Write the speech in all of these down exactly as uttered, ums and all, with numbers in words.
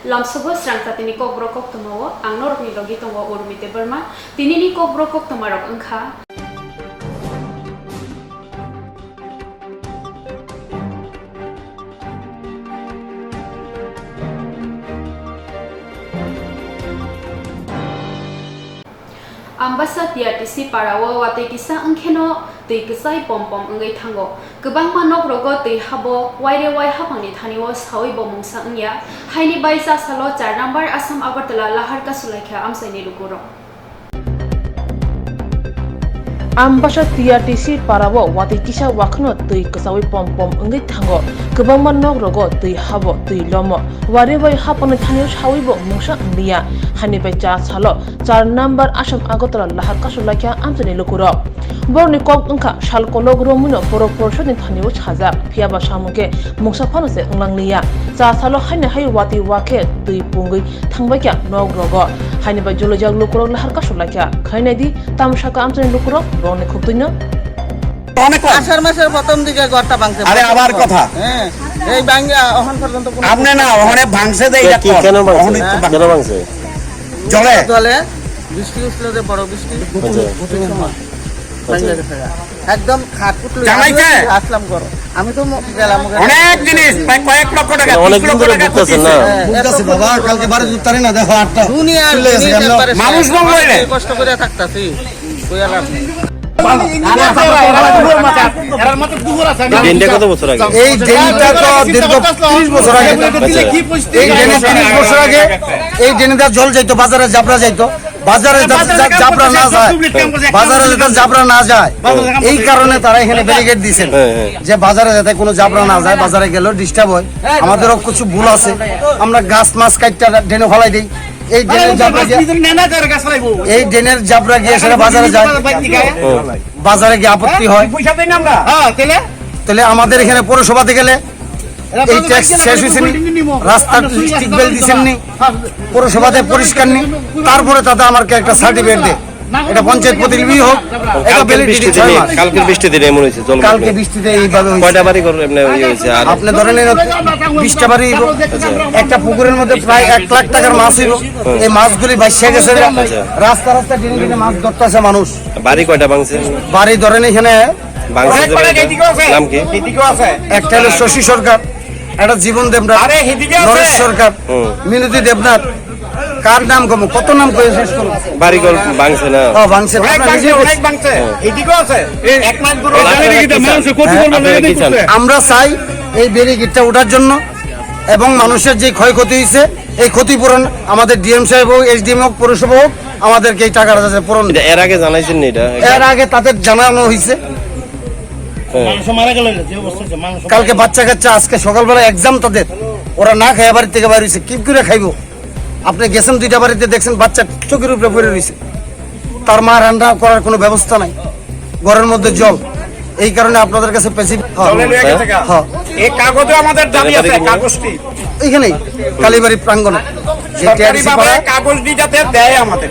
Lamsogo srang jatini kokborok koktwmao ang norokni logi tongo Urmi Debbarma. Tinini kokborok koktwmarok wngkha. Ambasa T R T C parao watwi kisa wngkheno twi kwchai pom pom wngwi thango. Kwbangma nokrogo twi habo waire wai haphangni thanio sawibo mungsa wngya. Haini bai chasalo char number Assam Agartala lahar kasulaikha amchaini lukurok. Ambasa T R T C parao watwi kisa wakhno twi kwchawi pom pom wngwi thango. Kwbangma nokrogo twi habo twi lomo. Waire wai haphangni thanio sawibo mungsa wngliya. Haini bai chasalo char number Assam Agartala lahar kasulaikha amchaini lukurok. Borokni kok wngkha sal kolok romwino borok porishotni thanio sajak, phiyaba samung khe mungsa phano se wnglangliya. Chasalo haino hai watwi wakhe twi pungwi thangbaikha nok rogo. Haini bai joloijak lukurok lahar kasulaikha. Khainai di, tamo sakha amchaini lukurok borokni khuktwino. আষাঢ় মাসের প্রথম দিকে ঘরটা ভাঙছে। আরে, আবার কথা। হ্যাঁ, এই ভাঙে এখন পর্যন্ত কোনো আপনি না, ওখানে ভাঙছে যে এটা কি, কম। কেন ভাঙছে? ওখানে তো হ্যাঁ? ভাঙ- কেন ভাঙছে? জলে। জলে, বৃষ্টি হচ্ছিল যে বড় বৃষ্টি, আচ্ছা। ওই সময় ভাঙে গেছে। একদম খাট পুতলি, জামাইকে? আমিও আসলাম ঘর। আমি তো ম-, গেলাম ওখানে। অনেক জিনিস, প্রায় কয়েক লক্ষ টাকা, মানে অনেক তিরিশ দিন লক্ষ ধরে টাকা ভুগতেছেন ক্ষতি না? হয়েছে। হ্যাঁ, ভুগতেছে এত বাবা, কালকে বাড়ি ঢুকতে পারি না, দেখো আটটা দুনিয়ার চলে গেছে জিনিস কেন? একবারে মানুষ শেষ। বলবো এনে। কষ্ট করে থাকতাছি। এই ড্রেনটা কত বছর আগে? এই ড্রেনটা তো দীর্ঘ ত্রিশ বছর আগে। আচ্ছা। এই ড্রেনে ত্রিশ বছর আগে এই ড্রেনে তার জল যাইতো, বাজারে জাবরা যাইতো। বাজারে যাতে জা-, জাবরা না যায়, বাজারে যাতে জাবরা না যায়, এই কারণে তারা এখানে ব্যারিকেড দিয়েছেন, হ্যাঁ, হ্যাঁ। যে বাজারে যাতে কোনো জাবরা না যায়, বাজারে গেলেও ডিস্টার্ব হয়। আমাদেরও কিছু ভুল আছে, আমরা গাছ মাছ কাটটা ড্রেনে ফেলাই দিই। এই ড্রেনের জাবরা গিয়ে, এই ড্রেনের জাবরা গিয়ে সেটা বাজারে যায়, বাজারে গিয়ে আপত্তি হয়। তাহলে আমাদের এখানে পৌরসভাতে গেলে এই ট্যাক্স শেষ হয়েছে নি, রাস্তার টিউবওয়েল দিচ্ছেন নি, পৌরসভাতে পরিষ্কার নেই, তারপরে তাতে আমাকে একটা সার্টিফিকেট দেয়। এটা পঞ্চায়েত প্রতিনিধি হোক, এটা কালকের ভ্যালিডিটি বৃষ্টিতে ছয় নেই, মাস। কালকের বৃষ্টিতে এমন হয়েছে, জল কালকে নেই। বৃষ্টিতে এইভাবে হয়েছে। কয়টা বাড়ি ঘর এমনি ইয়ে হয়েছে? আর আপনি ধরে নিন, বিশটা বাড়ি হইব। আচ্ছা। একটা পুকুরের মধ্যে প্রায় এক লাখ টাকার মাছ হইব। হুম। এই মাছগুলি ভাসিয়া গেছে। আচ্ছা। রাস্তা রাস্তা ড্রেনে ড্রেনে মাছ ধরতেছে মানুষ। বাড়ি কয়টা ভাঙছে? বাড়ি ধরেন এখানে ভাঙছে যে বাড়িটা? নাম কি? একটা হলো শশী সরকার, একটা জীবন দেবনাথ, আরে, হিদিকে আছে। নরেশ সরকার, হুম। মিনতি দেবনাথ, কার নাম কম? কত নাম কয়ে শেষ করবো? বাড়িঘর ভাঙছে না? হ্যাঁ, ভাঙছে। অনেক আপনারা ভাঙছে, নিজেই অনেক দেখছেন। ভাঙছে। হ্যাঁ। হিদিকেও আছে। এই এক মাস ধরে এই ভাঙছে। ব্যারিকেডটা মানুষের ক্ষতি করবে না, আপনারা এই কি দেখুন। চান? আমরা চাই এই ব্যারিকেডটা ওঠার জন্য এবং মানুষের যে ক্ষয়ক্ষতি হয়েছে, এই ক্ষতিপূরণ আমাদের ডিএম সাহেব হোক, এসডিএম হোক, পৌরসভা হোক, আমাদেরকে এই টাকাটা যাতে পূরণ এটা এর আগে জানাইছেন নি এটা? এর আগে তাদের জানানো হয়েছে। হ্যাঁ। মানুষ মারা গেল, যে অবস্থা হয়েছে, মানুষ কালকে বাচ্চা কাচ্চা আজকে সকালবেলা এক্সাম তাদের, ওরা না খাইয়া বাড়ি থেকে বাইর হয়েছে, কি করে খাইবো? আপনি গেছেন দুইটা বাড়িতে, দেখছেন বাচ্চা চোখের উপরে পড়ে রয়েছে, তার মা রান্না করার কোনো ব্যবস্থা নাই, ঘরের মধ্যে জল। এই কারণে আপনাদের কাছে পেছি। হ্যাঁ। জলে নিয়ে গেছে গা? হ্যাঁ। এই কাগজে আমাদের দাবি আছে, কাগজটি। এখানেই, কালীবাড়ি প্রাঙ্গণে। যে টিআরসি সরকারিভাবে পাড়া। কাগজটি যাতে দেয় আমাদের।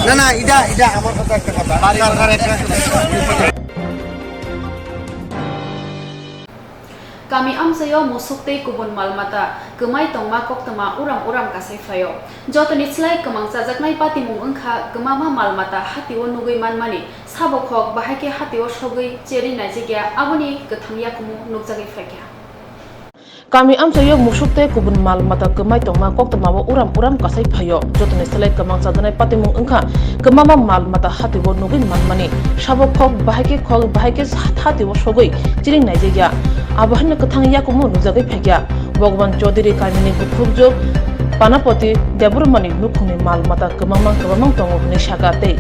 না, না, এটা, এটা আমার কথা একটা কথা। Kami amchaio musuk tei kubun mal mata kwmai tongma koktwma uram uram kasai phaio. Jotoni slai kwmang chajaknai patimung wngkha kwmama mal mata hatio nugwi manmani, sabo khok bahai khe hatio sogwi cherwi naijakya, aboni kwthang yakumu nukjagwi phaikha. Kami amchaio musuk tei kubun mal mata kwmai tongma koktwmao uram uram kasai phaio. Jotoni slai kwmang chajaknai patimung wngkha kwmama mal mata hatio nugwi manmani, sabo khok bahai khe khok bahai khe hatio sogwi chiring naijakya. Abo haino kwthang yakumu nukjagwi phaikha. Bhagwan Chaudhary kamini bukhukjwk Panapati Debbarmani nukhungni mal mata kwmangma kwbangma tongo hwnwi sakha tei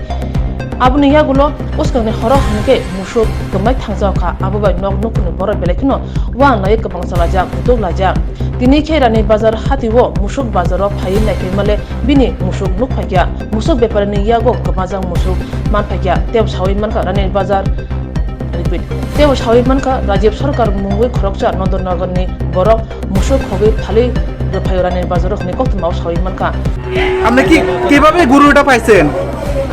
Aboni yagulo bwskangni horo hwnkhe musuk kwmai thangjaokha, abo bai nok nukhungni borok belai kheno uanglaiwi kwbang chalajak, mutuk laijak. Tini khe Rani Bazar hatio musuk bazaro phaiwi naikhe male bini musuk nukphaikha, musuk beparini yago kwmajak musuk manphaikha, tei saui mankha Rani Bazar. Repeat. Tei bo saui mankha, Rajiv Sarkar mungwi khoroksa Nondonnagarni borok musuk khogwi phalwi rwphaio Rani Bazaro hwnwi koktwmao saui mankha. আপনি কি কিভাবে গরুটা পাইছেন?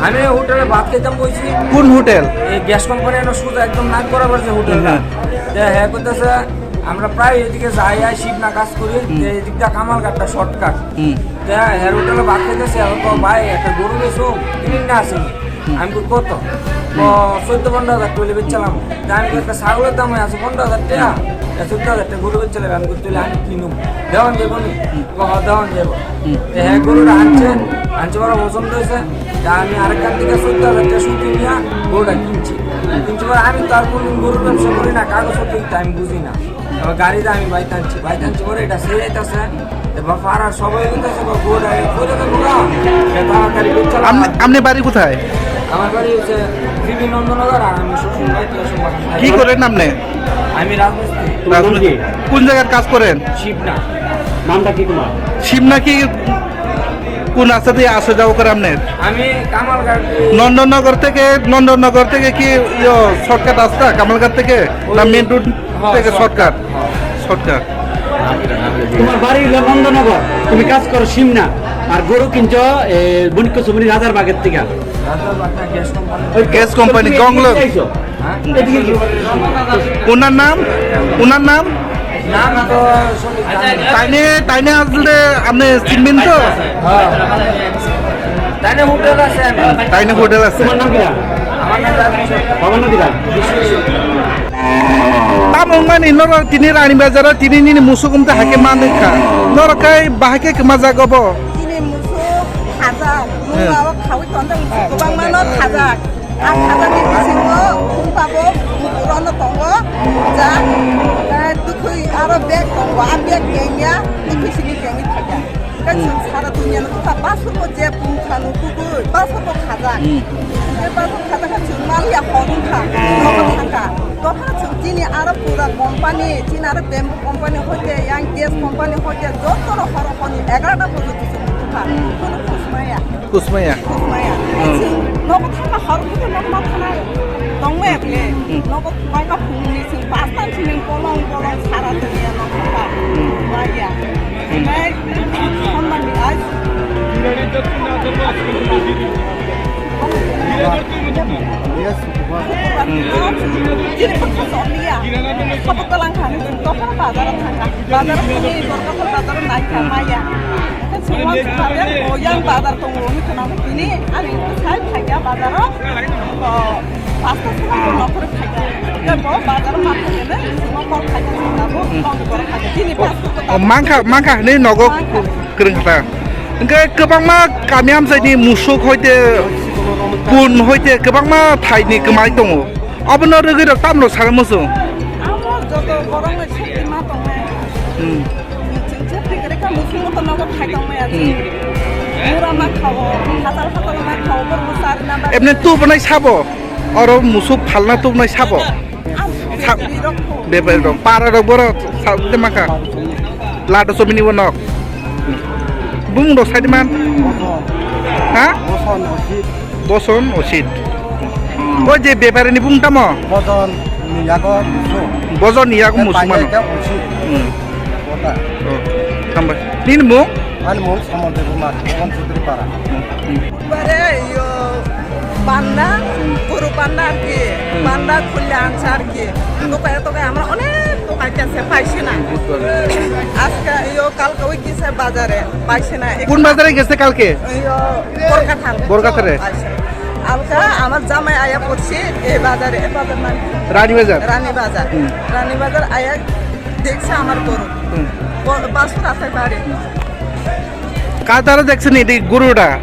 আমি হোটেলে ভাত খেতাম বইছি। কোন হোটেল? এই গ্যাস কোম্পানি, এনে সোজা একদম নাক বরাবর যে হোটেলটা। হুম। তো হ্যাঁ করতেছে, আমরা প্রায় এদিকে যাই, আই শিবনা কাজ করি, হুম। তো এদিকটা কামালঘাটটা শর্টকাট। হুম। তো হ্যাঁ হোটেলে ভাত খেতেছে, এখন তো ভাই একটা গরু বেচো, কিনে না আসেনি। আমি কই, "কত?" "ও, চোদ্দ পনেরো হাজার টাকা বেচলাম।" তা আমি কই, "একটা ছাগলের দাম হয়ে আছে পনেরো হাজার টাকা, তা চোদ্দ হাজার টাকা গরু বেচলাম।" আমি কই, "তাহলে আমি কিনুম, দেওয়ান যাবো নি?" কই, "হ, দেওয়ান যাবো।" তো হ্যাঁ, গরুটা আনছে, আনছে বড় পছন্দ হয়েছে। তা আমি আরেকখান থেকে চোদ্দ হাজার টাকা সুদ নিয়ে গরুটা কিনছি। কিনছি পরে আমি তো আর কোনোদিন গরুর ব্যবসা করি না, কাগজপত্র দিতে আমি বুঝি না। এবার গাড়িতে আমি বাইতে আনছি, বাইতে আনছি পরে এটা ছেড়ে যাইতেছে। এবার পাড়ার সবাই বলতেছে, "বা গরুটা এই করে দেবো না, এটা তাড়াতাড়ি বেচে ফেলা।" আপনি, আপনি বাড়ি কোথায়? আমার বাড়ি হচ্ছে জিবি নন্দনগর, আর আমি সবসময় বাইতে আসি বাগান থাকি। কি করেন আপনি? আমি রাজমিস্ত্রি। তোমার নাম কি? রাজমিস্ত্রি। কোন জায়গার কাজ করেন? শিবনা। নামটা কি তোমার? শিবনা কি কোন রাস্তা দিয়ে আসা যাওয়া করে আপনার? আমি কামালঘাট দিয়ে নন্দননগর থেকে, নন্দননগর থেকে কি ইয়ে শর্টকাট রাস্তা কামালঘাট থেকে? না ওই মেইন রোড হ্যাঁ, থেকে শর্টকাট। শর্টকাট। শর্টকাট। তোমার বাড়ি হলো নন্দনগর, তুমি কাজ করো সিমনা, আর গরু কিনছো, এ, বণিক সুমনি রাজার বাগের থেকে। রাজার বাগ না, গ্যাস কোম্পানি। ওই গ্যাস কোম্পানি, তুমি গংলো। এদিকে আইছো। হ্যাঁ? এদিকে কি? ওনার নাম? ওনার নাম? নাম তো সঠিক জানি না। তাইনে, তাইনে আসলে আপনি চিনবেন তো? হ্যাঁ। তাইনে হোটেল আছে আমি। তাইনে হোটেল আছে। তোমার নাম কি? আমার নাম রাজেশ। বাবার নাম কি? Tamo wngmani norok tini Rani Bazar o tini nini musuk wngkha hai khe manwi kha. Norok khe bahai khe kwmajak obo. Tini musuk thajak, nung abo khaui tonjak musuk kwbangma no thajak. Ang thajak ni bisingo khum pabo mukurono tongo, ja, eh, tukhwi aro bag tongo, a bag kengya, tukhwi simi kengwi thajak. Khe chwng sara dunia no tukha, basur bo je bung thanu tugui, basur bo khajak. Hmm. Je basur khajak khe chwng maliya hor wngkha, nogo thangkha. Tokha chwng chini aro pura company, chini aro bamboo company hoite, yang gas company hoite, joto no horo honi egarota porjonto chwng tukha. Hmm. Kono khus maya. Kusmaya. Kusmaya. Hmm. Chwng nogo thangkha hor wngkha nogo ma thanai. Tongmaya bile. Hmm. Nogo Mangka phungni chwng pastan chwng bolong bolong sara tongya no kha. Maya. Nai, honmani ai. Yes, Kuba. Chini pakha somya. Sabo kalang khani chwng tokha bazar thangkha. Bazar phungni borok bazar nai kha maya. Chwng wan sare o yang bazar tongo ni khna tini ani sai thangya bazar o. Pasta sima ko nokore khaika. Bo bazar ma khaikene, sima kor khaika, sima bo, hmm, kor khaika. Chini pasta ko. O, mangkha, mangkha hinwi nogo. Mangkha. Kwrwng kha ta. Hwnkhe kwbangma kami amchaini musuk hoite, bun hoite, kwbangma thaini kwmai tongo. Obono rwgwi rok tamno sana muchung. Amo joto borokno shakti ma tongnai. Hmm. Chwng se phikre kha musuk moto nogo thai tongmaya. Hmm. Mura ma khao, hatal hatal ma khao, borok bo charwna bagwi. Ebne tubunai sabo? Oro musuk phalna tubunai sabo? Ang sa-, bepari rok kho. Bepari rok, para rok borok sa-, de maka. Lado somini bo nok. Bumung rok sai de man. Ha? Boson Osit. Boson Osit. O je bepari ni bumung tamo? Boson ni yago musuk. Boson ni yago musuk mano. Osit. Hmm. Kota. Oh, hambai. Nini mung? Ani mung Samol Debbarma, Bhaban Chaudhary Para. Hmm. Bare yo banda, guru banda ar ki, hmm, banda khulya ansa ar ki. Hmm. Tokai tokai amra onek tokai kese paise na. Hmm, bujhte parchi. Ajke yo kalke oi kise bazare paise na. কোন বাজারে গেছে কালকে? Yo Borkathal. Borkathal-এ? Paise. Alka amar jamai aya porse e bazare, e bazar nang ki? Ranibazar. Ranibazar. Hmm. Ranibazar aya dekse amar guru. Hmm. Bo-, basur asai bare. কার দ্বারা দেখছেন এই গরুটা?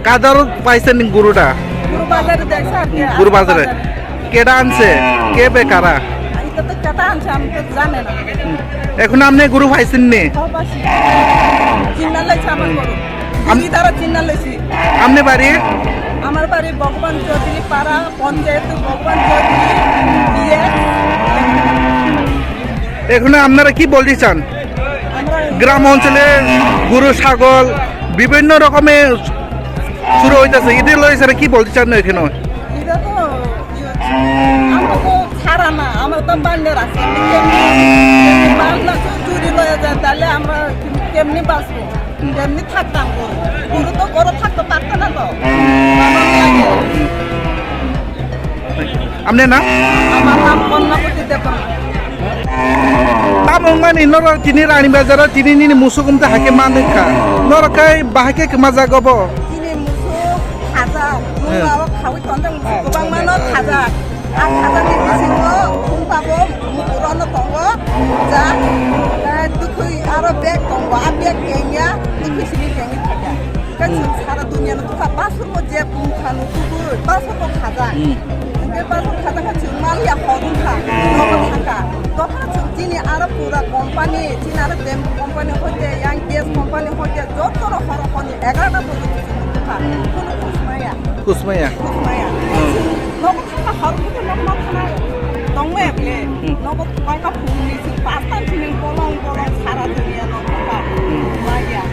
কার দ্বারা পাইছেন এই গরুটা? গরু বাজারে দেখছে আর কি, গরু বাজারে। বাজারে। কেডা আনছে? কে বেকারা? এটা তো কেডা আনছে, আমি তো জানি না। এখন আপনি গরু পাইছেন নি? সব আছে। চিন্না লাইছে আমার গরু। আম- দিদি তারা চিন্না লাইছে। আপনি বাড়ি? আমার বাড়ি ভগবান চৌধুরী পাড়া, পঞ্চায়েত ভগবান চৌধুরী, বিএস। এখন আপনারা কি বলতে চান? আমরা গ্রাম অঞ্চলে গরু, ছাগল বিভিন্ন রকমের চুরি হইতেছে, এদের লগে স্যার কি বলতে চান এখানে? এটা তো কি হচ্ছে? আমরা তো ছাড়া না, আমরা তো বান্ডার আছি। আমরা কেমনি, যদি বান্ডার চুরি লয়ে যায়, তাহলে আমরা কেমনি বাঁচবো? কেমনি থাকতাম গরু? গরু তো গরু থাকতে পারতো না তো। আমার লাগে। Amne na? Amar nam Konnapati Debbarma. Tamo wngmani norok tini Rani Bazaro tini nini musuk wngkha haikhe manwi kha. Norok khe bahai khe kwmajak obo? Chini musuk khajak. Nwng abo khawi tonjak musuk kwbangma no khajak. A khajakni bisingo khum tabuk mukurono tongo. Ja, eh, twkhwi aro bag tongo. A bag kengya, twkhwi simi kengwi thangya. Khe chwng sara duniano tukha basukbo je bumkhano tubui, basukbo khajak. Hwnkhe basuk khajak khe chwng maliya hor wngkha, nogo thangkha. Dophano chwng chini aro pura company, chini aro Bamboo company hoite, yang gas company hoite, jotono horo horni egarota bojol chwng nukha. Khunu khusmaya. Khusmaya. Khusmaya. Chwng nogo thangkha, hor wngkhe nogo ma thanai. Tongmaya bole. Nogo bangkha phungni chwng pastan chini bolong bolong sara duniano nukha. Maya.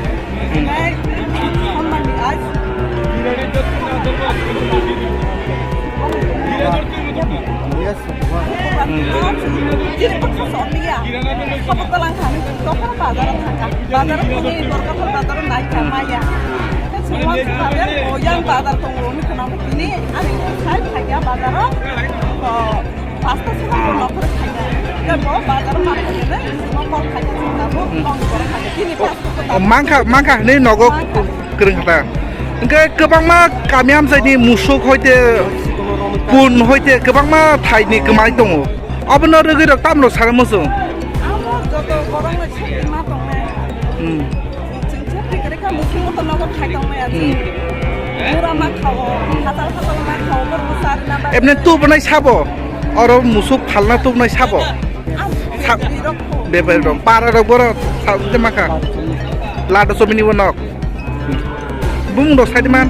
Bazar Mankha, mankha hinwi nogo kwrwng kha ta. Hwnkhe kwbangma kami amchaini musuk hoite, pun hoite kwbangma thaini kwmai tongo. Obono rwgwi rok tamno sana muchung. Amo joto borokno sakima tongnai. Hmm. Chwng chwng tikri kha mukhung moto nogo thai tongmaya chwng. Hmm. Mura ma khao, hatal hatal ma khao, borok bo charina bagwi. Ebne tubunai sabo? Oro musuk phalna tubunai sabo? Ang sa-, bebari rok kho. Bebari rok. Para rok borok sa-, de maka. Lado somini bo nok. Bumung rok sai de man.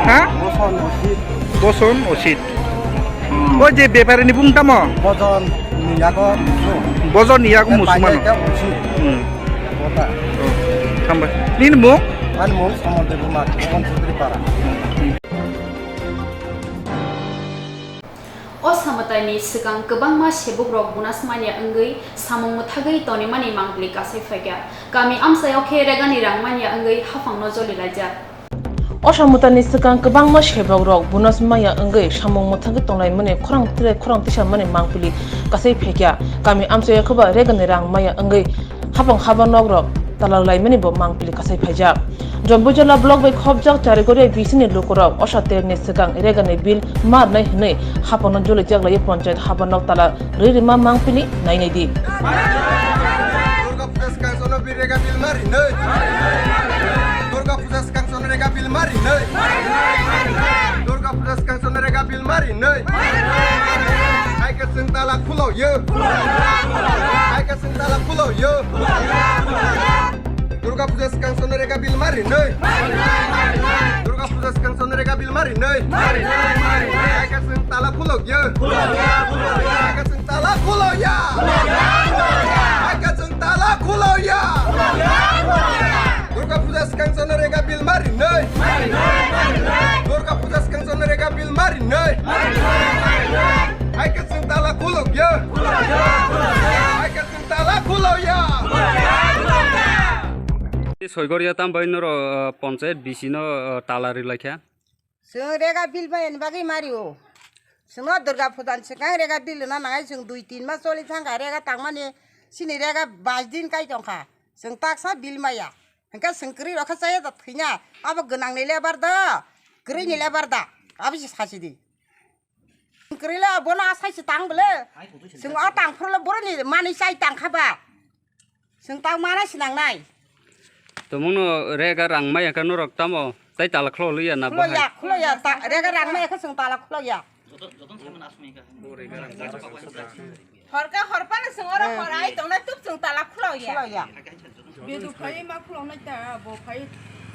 Ha? Boson Osit. Boson Osit. O je bepari ni bumung tamo? Bojon ni yago musu. Bojon ni yago musu mano. Paijak ya musu. Hmm. Kota. Oh. Hambai. Nini mung? Ani mung Samol Debbarma, Bhuban Chaudhary Para. O samataini swkang kwbangma sebukrok bonus manya wngwi samung mwthagwi tonimani mangpili kasai phaikha. Kami amchaio khe regani rang manya wngwi haphangno jolilaijak. O samataini swkang kwbangma sebukrok bonus manya wngwi samung mwthagwi tonglaimani khorang tire khorang tisamani mangpili kasai phaikha. Kami amchaio khe ba regani rang manya wngwi haphang haba nokrok tala laimani bo mangpili kasai phaijak. Jomboi Jala block bai khopjak Charigoria bisini lukurok osa terni swkang regani bill ma rwnai hwnwi haphangno jolijaklaiwi ponchayat haba nok tala rwi rwma mangpili nainai di. Durga Puja swkang sono bi rega bill ma rwnai. Durga Puja swkang sono rega bill ma rwnai. Durga Puja swkang sono rega bill ma rwnai. Hai khe chwng tala khulo yo. Hai khe chwng tala khulo yo. Durga Puja swkang sono rega bill ma rwnai. Durga Puja swkang sono rega bill ma rwnai. Hai khe chwng tala khulok yo. Hai khe chwng tala khulo ya. Hai khe chwng tala khulo ya. Durga Puja swkang sono rega bill ma rwnai. Durga Puja swkang sono rega bill ma rwnai. Hai khe chwng tala khulok yo. Hai khe chwng tala khulo ya. Soigoria tambai norok, uh, ponchayat bisino, uh, tala rwlaikha. Chwng rega bill bai ani bagwi mario. Chwngno Durga Puja ni swkang rega bill na nangai chwng dui tin mas choli thangkha rega tangmani sini rega bais din kai tongkha. Chwng taksa bill maya. Hwnkhe chwng kwrwi rokha chaya da thwina. Abo gwnangni lebar da. Kwrwini lebar da. Abo se sachidi. Kwrwile bono asai se tang bole. Chwng o tang phuru le boroni manwi chai tang kha ba. Chwng tang mana se nang nai. Tomongno rega rang maya khe norok tamo tai tala khulok liya na bahai? Khulok ya, khulok ya, ta-, rega rang maya khe chwng tala khulok ya. Horka horpano chwng oro hor ai tongnai tuk chwng tala khulok ya. Khulok ya. Bedu phai ma khulok nai ta, bo phai.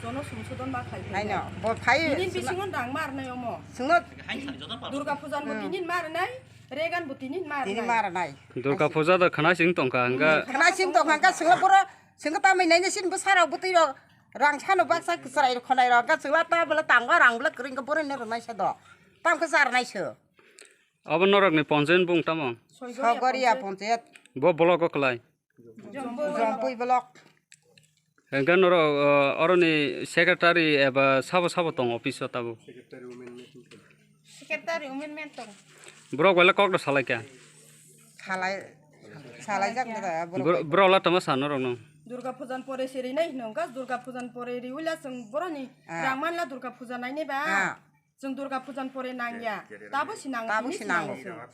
Jono sumsudon ma khai. Haino, bo phai. Binin bisingon rang mar nai omo. Sungno. Durga pujan bo Hmm. tinin mar nai, regan bo tinin mar Tini nai. Mar nai. Durga puja da khana sing tongkha, hingga. Khana sing tongkha, hingga sungno pura, sungno tamai nai nai sin bo sarok bwtwi rok, rang sano baksa kwchwrai rok khonai rok, hingga sungla ta bwla tangwa rang bwla kwrwi hingga boroi no rwnai sa do. Tam khe charnai se. Abo norokni ponchayat bung tamo? Sogoria ponchayat. Bo block o kwlai? Jompui block. Hingke norok, uh, oroni secretary eba sabo sabo tong office o tabuk? Secretary women meeting tong. Borok bai le kok da salai kha? Salai, salai jak da borok Bor-, bai. Borok la tama sa norok no? Durga pujan pore se rinai hino, gas Durga pujan pore riwila chwng boroni Ah. rang manla Durga puja naini ba. Ah. Chwng Durga pujan pore nangya. Tabo si nango, Tabo tini si si nango. Nango.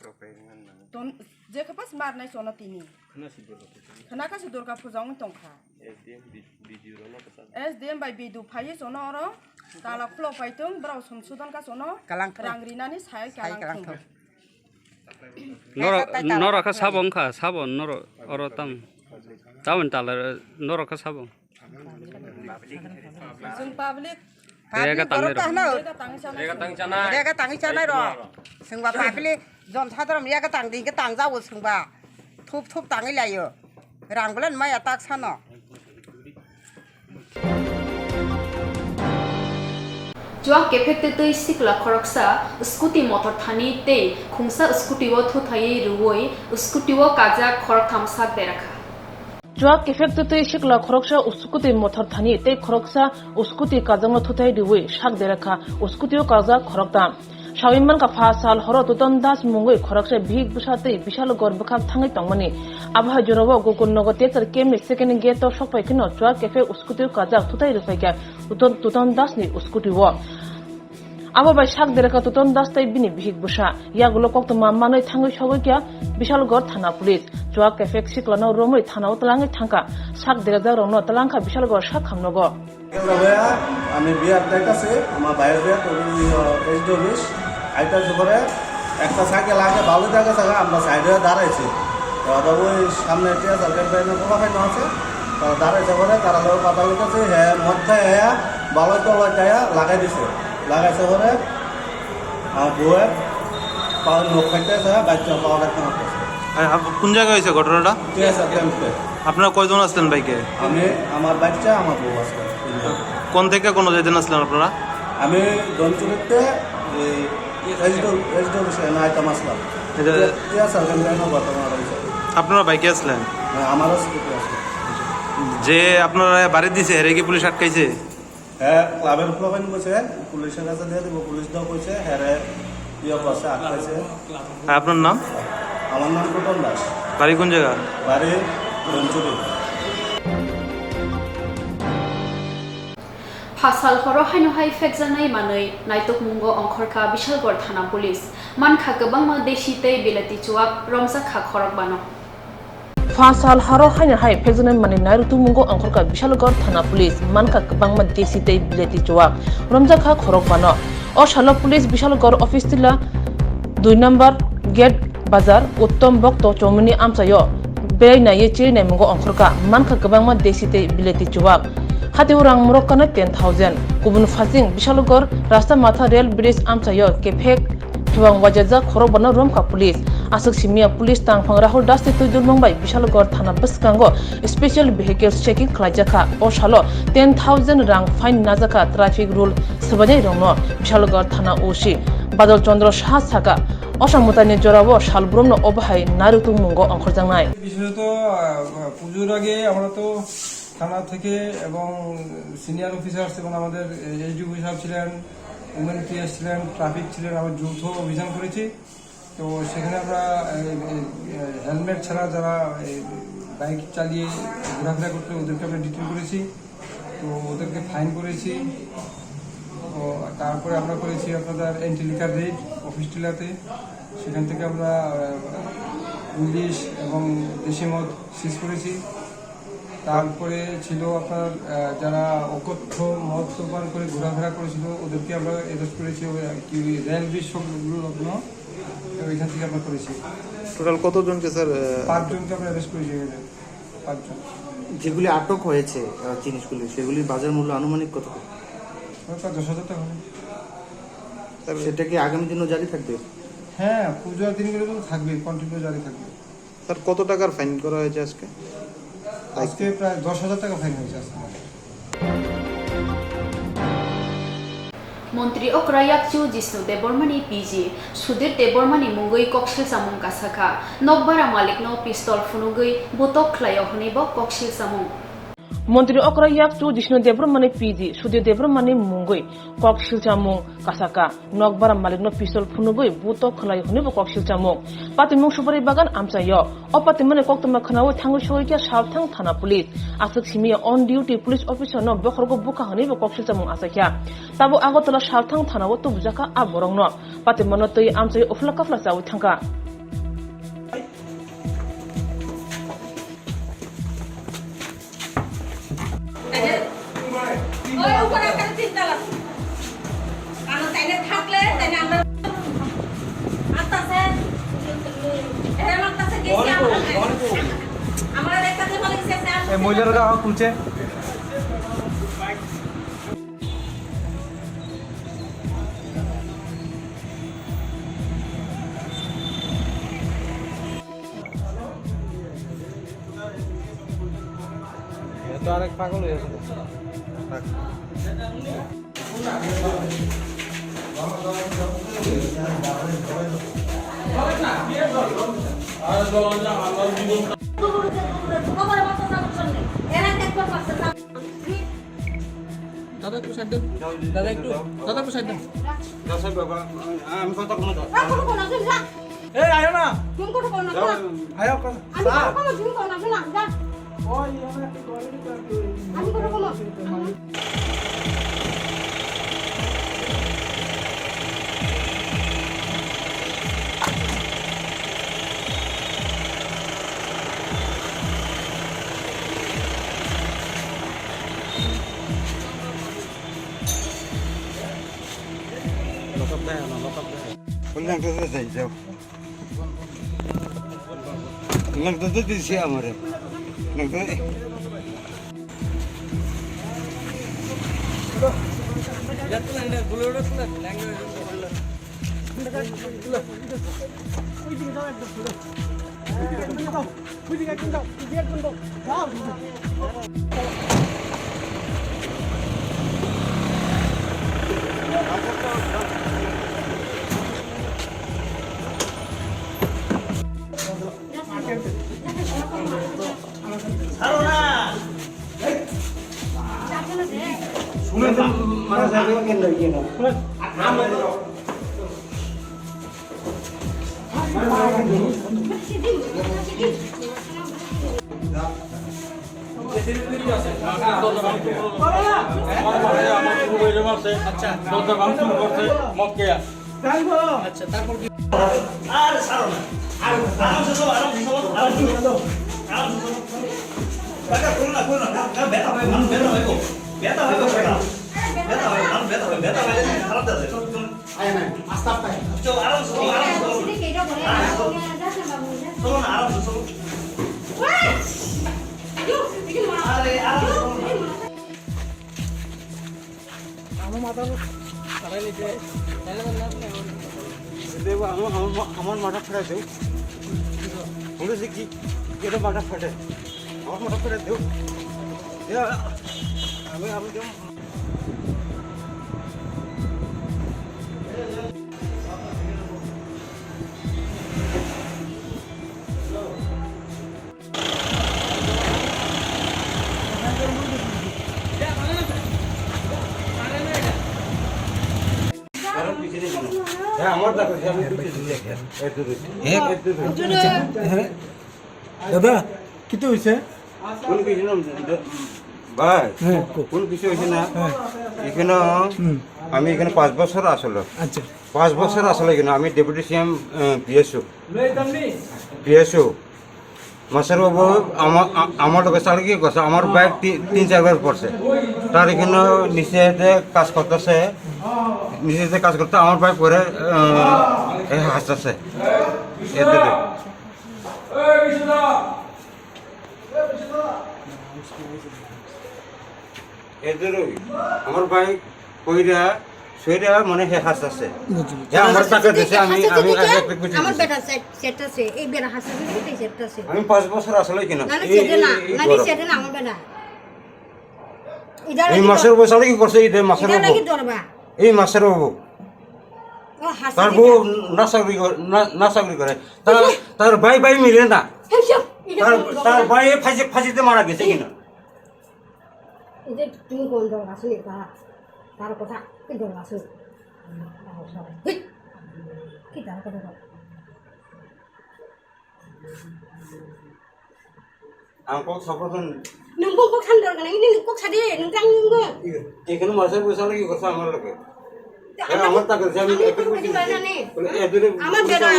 Ton, je khe pas mar nai sono tini. Khana si Durga puja. Khana kha si Durga puja wng tongkha. S D M bi-, B D O rok no kwchak. S D M bai B D O phaiwi sono oro. Tala khulo pai tong, borok somsodon kha sono. Kalang thung. Rang rinani sai Sai kalang kalang thung. Thung. Norok, Kaisa tai tala norok kha khulo. Sabo wngkha, sabo norok, oro tam. Taboni tala norok kha sabo. Chwng public. Rega Public tangwi borok rok. Kahno. Rega tangwi chanai. Rega tangwi chanai rok. Chwngba public jon sadrom rega tang di hingke tang jago chwngba. Thup thup tangwi laio. Rang bwle maya tak sano. Chuak kephek twi twi sikla khoroksa scooty mothor thani tei khungsa scooty o thuthaiwi rwui scooty o kajak khoroktham sak derakha. Chuak kephek twi twi sikla khoroksa scooty mothor thani tei khoroksa scooty kajakno thuthai riwi sak derakha scooty o kajak khoroktham. Sawi mankha pha sal horo Tutan Das mungwi khoroksa bihik bwsa twi Bishalgor bwkhak thangwi tongmani. Abo hai jorao Gokulnagar T S R camp ni second gate o sokphai kheno chuak kephek scooty o kajak thuthai rwphaikha Tutan, Tutan Das ni scooty o. Abo bai sak derakha Tutan Das tei bini bihik bwsa. Yagulo koktwma manwi thangwi sogwi kha Bishalgor thana police. Chuak kephek siklano romwi thanao twlangwi thangkha. Sak derajak rokno twlangkha Bishalgor sak hamnogo. আমি বিয়ার যাইতাছি, আমার ভাইয়ের বিয়া, তো এই, আহ, H D office আইতাছে করে একটা সাইকেল আগে ভালো জায়গা থাকা, আমরা সাইডে দাঁড়াইছি। তো ওরা ওই সামনে টিয়া সার্কেল ব্যাংকের পোলা ভাই আছে, তারা দাঁড়াইছে করে, তারা লোক কথা বলতেছে, হ্যাঁ, মধ্যে হ্যাঁ, ভালোই তো লয়, তাই লাগাই দিছে। লাগাইছে করে, আমার বউয়ের পাওয়ার নখ খাইতে আছে, বাইকটা পাওয়ার একটা নখ আছে। আর আপ-, কোন জায়গায় হয়েছে ঘটনাটা? ঠিক আছে, ক্যাম্পে। আপনারা কয়জন আসলেন বাইকে? আমি, আমার বাচ্চা, আমার বউ আসলে। কোন থেকে কোন যেদিন আসলেন আপনারা? আমি ধনচুরিতে এই এসডি, এসডি অফিসে না আইতাম আসলাম। এটা ঠিক আছে, ওখান থেকে আমার ঘটনা হয়েছে। আপনারা বাইকে আসলেন? হ্যাঁ, আমারও স্কুটি আছে। যে আপনারা বাড়ি দিছে, এরে কি পুলিশ আটকাইছে? হ্যাঁ, ক্লাবের প্রবীণ কইছে, পুলিশের কাছে দিয়ে দিব, পুলিশ দাও কইছে, হ্যাঁ রে, ইয়ে করছে, আটকাইছে। আর আপনার নাম? আমার নাম টুটন দাস। বাড়ি কোন জায়গা? বাড়ি ধনচুরি। Phasal horo haino hai phekjaknai manwi naitukmungo ongkhorkha Bishalgarh thana police. Mankha kwbangma desi tei bilati chuwak romjakha khorokbano. Phasal haro haino hai phekjaknai manwi naitukmungo ongkhorkha Bishalgarh thana police, mankha kwbangma desi tei bilati chuwak romjakha khorokbano. O salo police Bishalgarh office tila dui number gate bazar Uttom Bhakta Chowmuni amchaio berai naiwi chiri naimungo ongkhorkha, mankha kwbangma desi tei bilati chuwak. Hatio rang murok kanai ten thousand. Kubun phasing Bishalgarh Rasta Matha rail bridge amchaio kephek thubang wajajak khorokbano romkha police. Aswk simiya police tangphang Rahul Das ni twi dulmung bai Bishalgarh thana bwskango special vehicle checking khlaijakha. O salo ten thousand rang fine najakha traffic rule swbainairokno. Bishalgarh thana O C Badal Chandra Saha sakha, osa mwtaini jorao salbrumno obo hai narwktukmungo ongkhorjaknai. বিশেষত, আহ, পুজোর আগে আমরা তো থানা থেকে এবং senior officers এবং আমাদের এসডিপিও সাহেব ছিলেন, ওমেন পিএস ছিলেন, ট্রাফিক ছিলেন, আমরা যৌথ অভিযান করেছি। তো সেখানে আমরা এই, এই, এই হেলমেট ছাড়া যারা এই বাইক চালিয়ে ঘোরাফেরা করতো ওদেরকে আমরা ডিটেইন করেছি। তো ওদেরকে ফাইন করেছি। ও, তারপরে আমরা করেছি আপনাদের অ্যান্টি লিকার রেইড অফিস টিলাতে। সেখান থেকে আমরা, আহ, ইলিশ এবং দেশি মদ সিজ করেছি। তারপরে ছিল আপনার, আহ, যারা অকথ্য মদ পান করে ঘোরাফেরা করেছিল, ওদেরকে আমরা অ্যারেস্ট করেছি, ওই আর কি, রেল ব্রিজ সংলগ্ন। তো এখান থেকে আমরা করেছি। টোটাল কতজনকে, স্যার, আহ, পাঁচজনকে আমরা অ্যারেস্ট করেছি এখানে। পাঁচজন। যেগুলি আটক হয়েছে, আহ, জিনিসগুলি, সেগুলির বাজার মূল্য আনুমানিক কত? ওটা দশ হাজার টাকা হবে। সেটা কি আগামী দিনও জারি থাকবে? হ্যাঁ, পুজোর দিনগুলো তো থাকবেই, কন্টিনিউ জারি থাকবে। স্যার, কত টাকার ফাইন করা হয়েছে আজকে? আজকে প্রায় দশ হাজার টাকা ফাইন হয়েছে আজকে। Montri okra yakchu Jishnu Debbarmani P G Sudhir Debbarmani mungwi koksil chamung kasakha. Nokbara malikno pistol phunugwi butok khlaio hwnwibo koksil chamung. Montri okra yakchu Jishnu Debbarmani P G Sudhir Debbarmani mungwi koksil chamung kasakha. Nokbara malikno pistol phunugwi butok khlaio hwnwibo koksil chamung. Patimung Supari Bagan amchaio. O patimani koktwma khwnawi thangwi sogwi kha Salthang thana police. Aswk simi on duty police officer no bokhorgo bukha hwnwibo koksil chamung achaikha. Tabuk Agartala Salthang thana o tubujakha a borokno. Patimano twi amchai uphla kaphla chawi thangkha. ওই উপরে একটা তিনতলা। কারণ তাইলে থাকলে তাইলে আমরা আস্তে আস্তে এরা আস্তে আস্তে গেছি আমরা। আমরা একটা যে বলে গেছে, এই মহিলারা হাত তুলছে। এ তো আরেক পাগল হয়ে গেছে। দাদা, একটু সাইড দেন। দাদা, একটু, দাদা, একটু সাইড দেন। যা সাহেব বাবা, আমি কথা বলবো। এই, আয়ো না। তুমি কথা বলো না, যাও। শোনা। আয়ো, কথা। আমি কথা বলবো, তুমি কথা শোনা, যা। ওই, আমি একটু গরিব, আমি কথা বলবো। Kulang tu tu jai jauh. Kulang tu tu di si amare. Kulang tu. আচ্ছা, তারপর কি? আরে ছাড়ো না। আরে, আরামসে চলো, আরামসে চলো, আরামসে চলো, আরামসে চলো। কাকা, করো না, করো না। না, না, ব্যথা হয়, মানুষ ব্যথা হয় গো। ব্যথা হয় গো, কাকা। ব্যথা হয়, মানুষ ব্যথা হয়। ব্যথা হয়, খারাপ যাচ্ছে। চলো, চলো। আয় না, আস্তে আস্তে আয়। চলো, আরামসে চলো, আরামসে চলো। আরামসে চলো। চলো না, আরামসে চলো। আরে, আরামসে চলো না। আমার মাথা ফাটাই নিতে, তাহলে তো লাভ নেই আমার। দেবো, আমার, আমার মা-, আমার মাথা ফাটাই দেবো। বলেছে কি, কেন মাথা ফাটাই? আমার মাথা ফাটাই দেবো। এ, আমি, আমি দেবো। দাদা, কিতা হইছে? কোন কিছু না? ভাই, হ্যাঁ, কো। কোন কিছু হইছে না? হ্যাঁ। এখানে হুম। আমি এখানে পাঁচ বছর আসলে। আচ্ছা। পাঁচ বছর আসলে এখানে আমি ডেপুটি সিএম, আহ, পিএসও। পিএসও। মাস্টার বাবু, আমার, আ-, আমার লোকের সাথে কি করছে? আমার বাইক তি-, তিন চারবার পড়ছে। তার এখানে নিচে যে কাজ করতেছে, নিচে যে কাজ করতে আমার বাইক পরে, আহ, এ হাসতেছে। এর দিকে। এদেরই আমার ভাই কইরা সইরা মানে হে হাসছে। বুঝি, বুঝি। হ্যাঁ, আমার টাকা দিছে, আমি, আমি, আমি এক, এক, এক, এক, আমার বেটা সেট, সেট আছে, এই বেটা হাসছে, এই সেট আছে। আমি পাঁচ বছর আসলে কিনা? না, না, এই, সেটা এই, না, এই না, ঘর। সেটা না, আমার বেটা। এই মাসের পয়সা কি করছে? এই মাসের এটা নাকি দরবার। এই মাসের বাবু। ও, হাসি তার দিকে। বউ না চাকরি করে, না, না চাকরি করে। তার, তার ভাই ভাই মিলে না। এই সব, এটা তার, কোন তার দরবার? ভাই ফাঁসি, ফাঁসিতে মারা গেছে কিনা? এই যে তুমি কোন দল আছো নি? তার, তার কথা কি দল আছো? কি তার কথা বল? Ang kok saproton. Nung kok kok than dor kana, ini kok sadi, nung tang nung kok. Iya, ikan masa besar lagi kok sama lagi. Ya, amat tak kerja, ini apa di mana nih? Boleh, eh, dulu. Amat beda.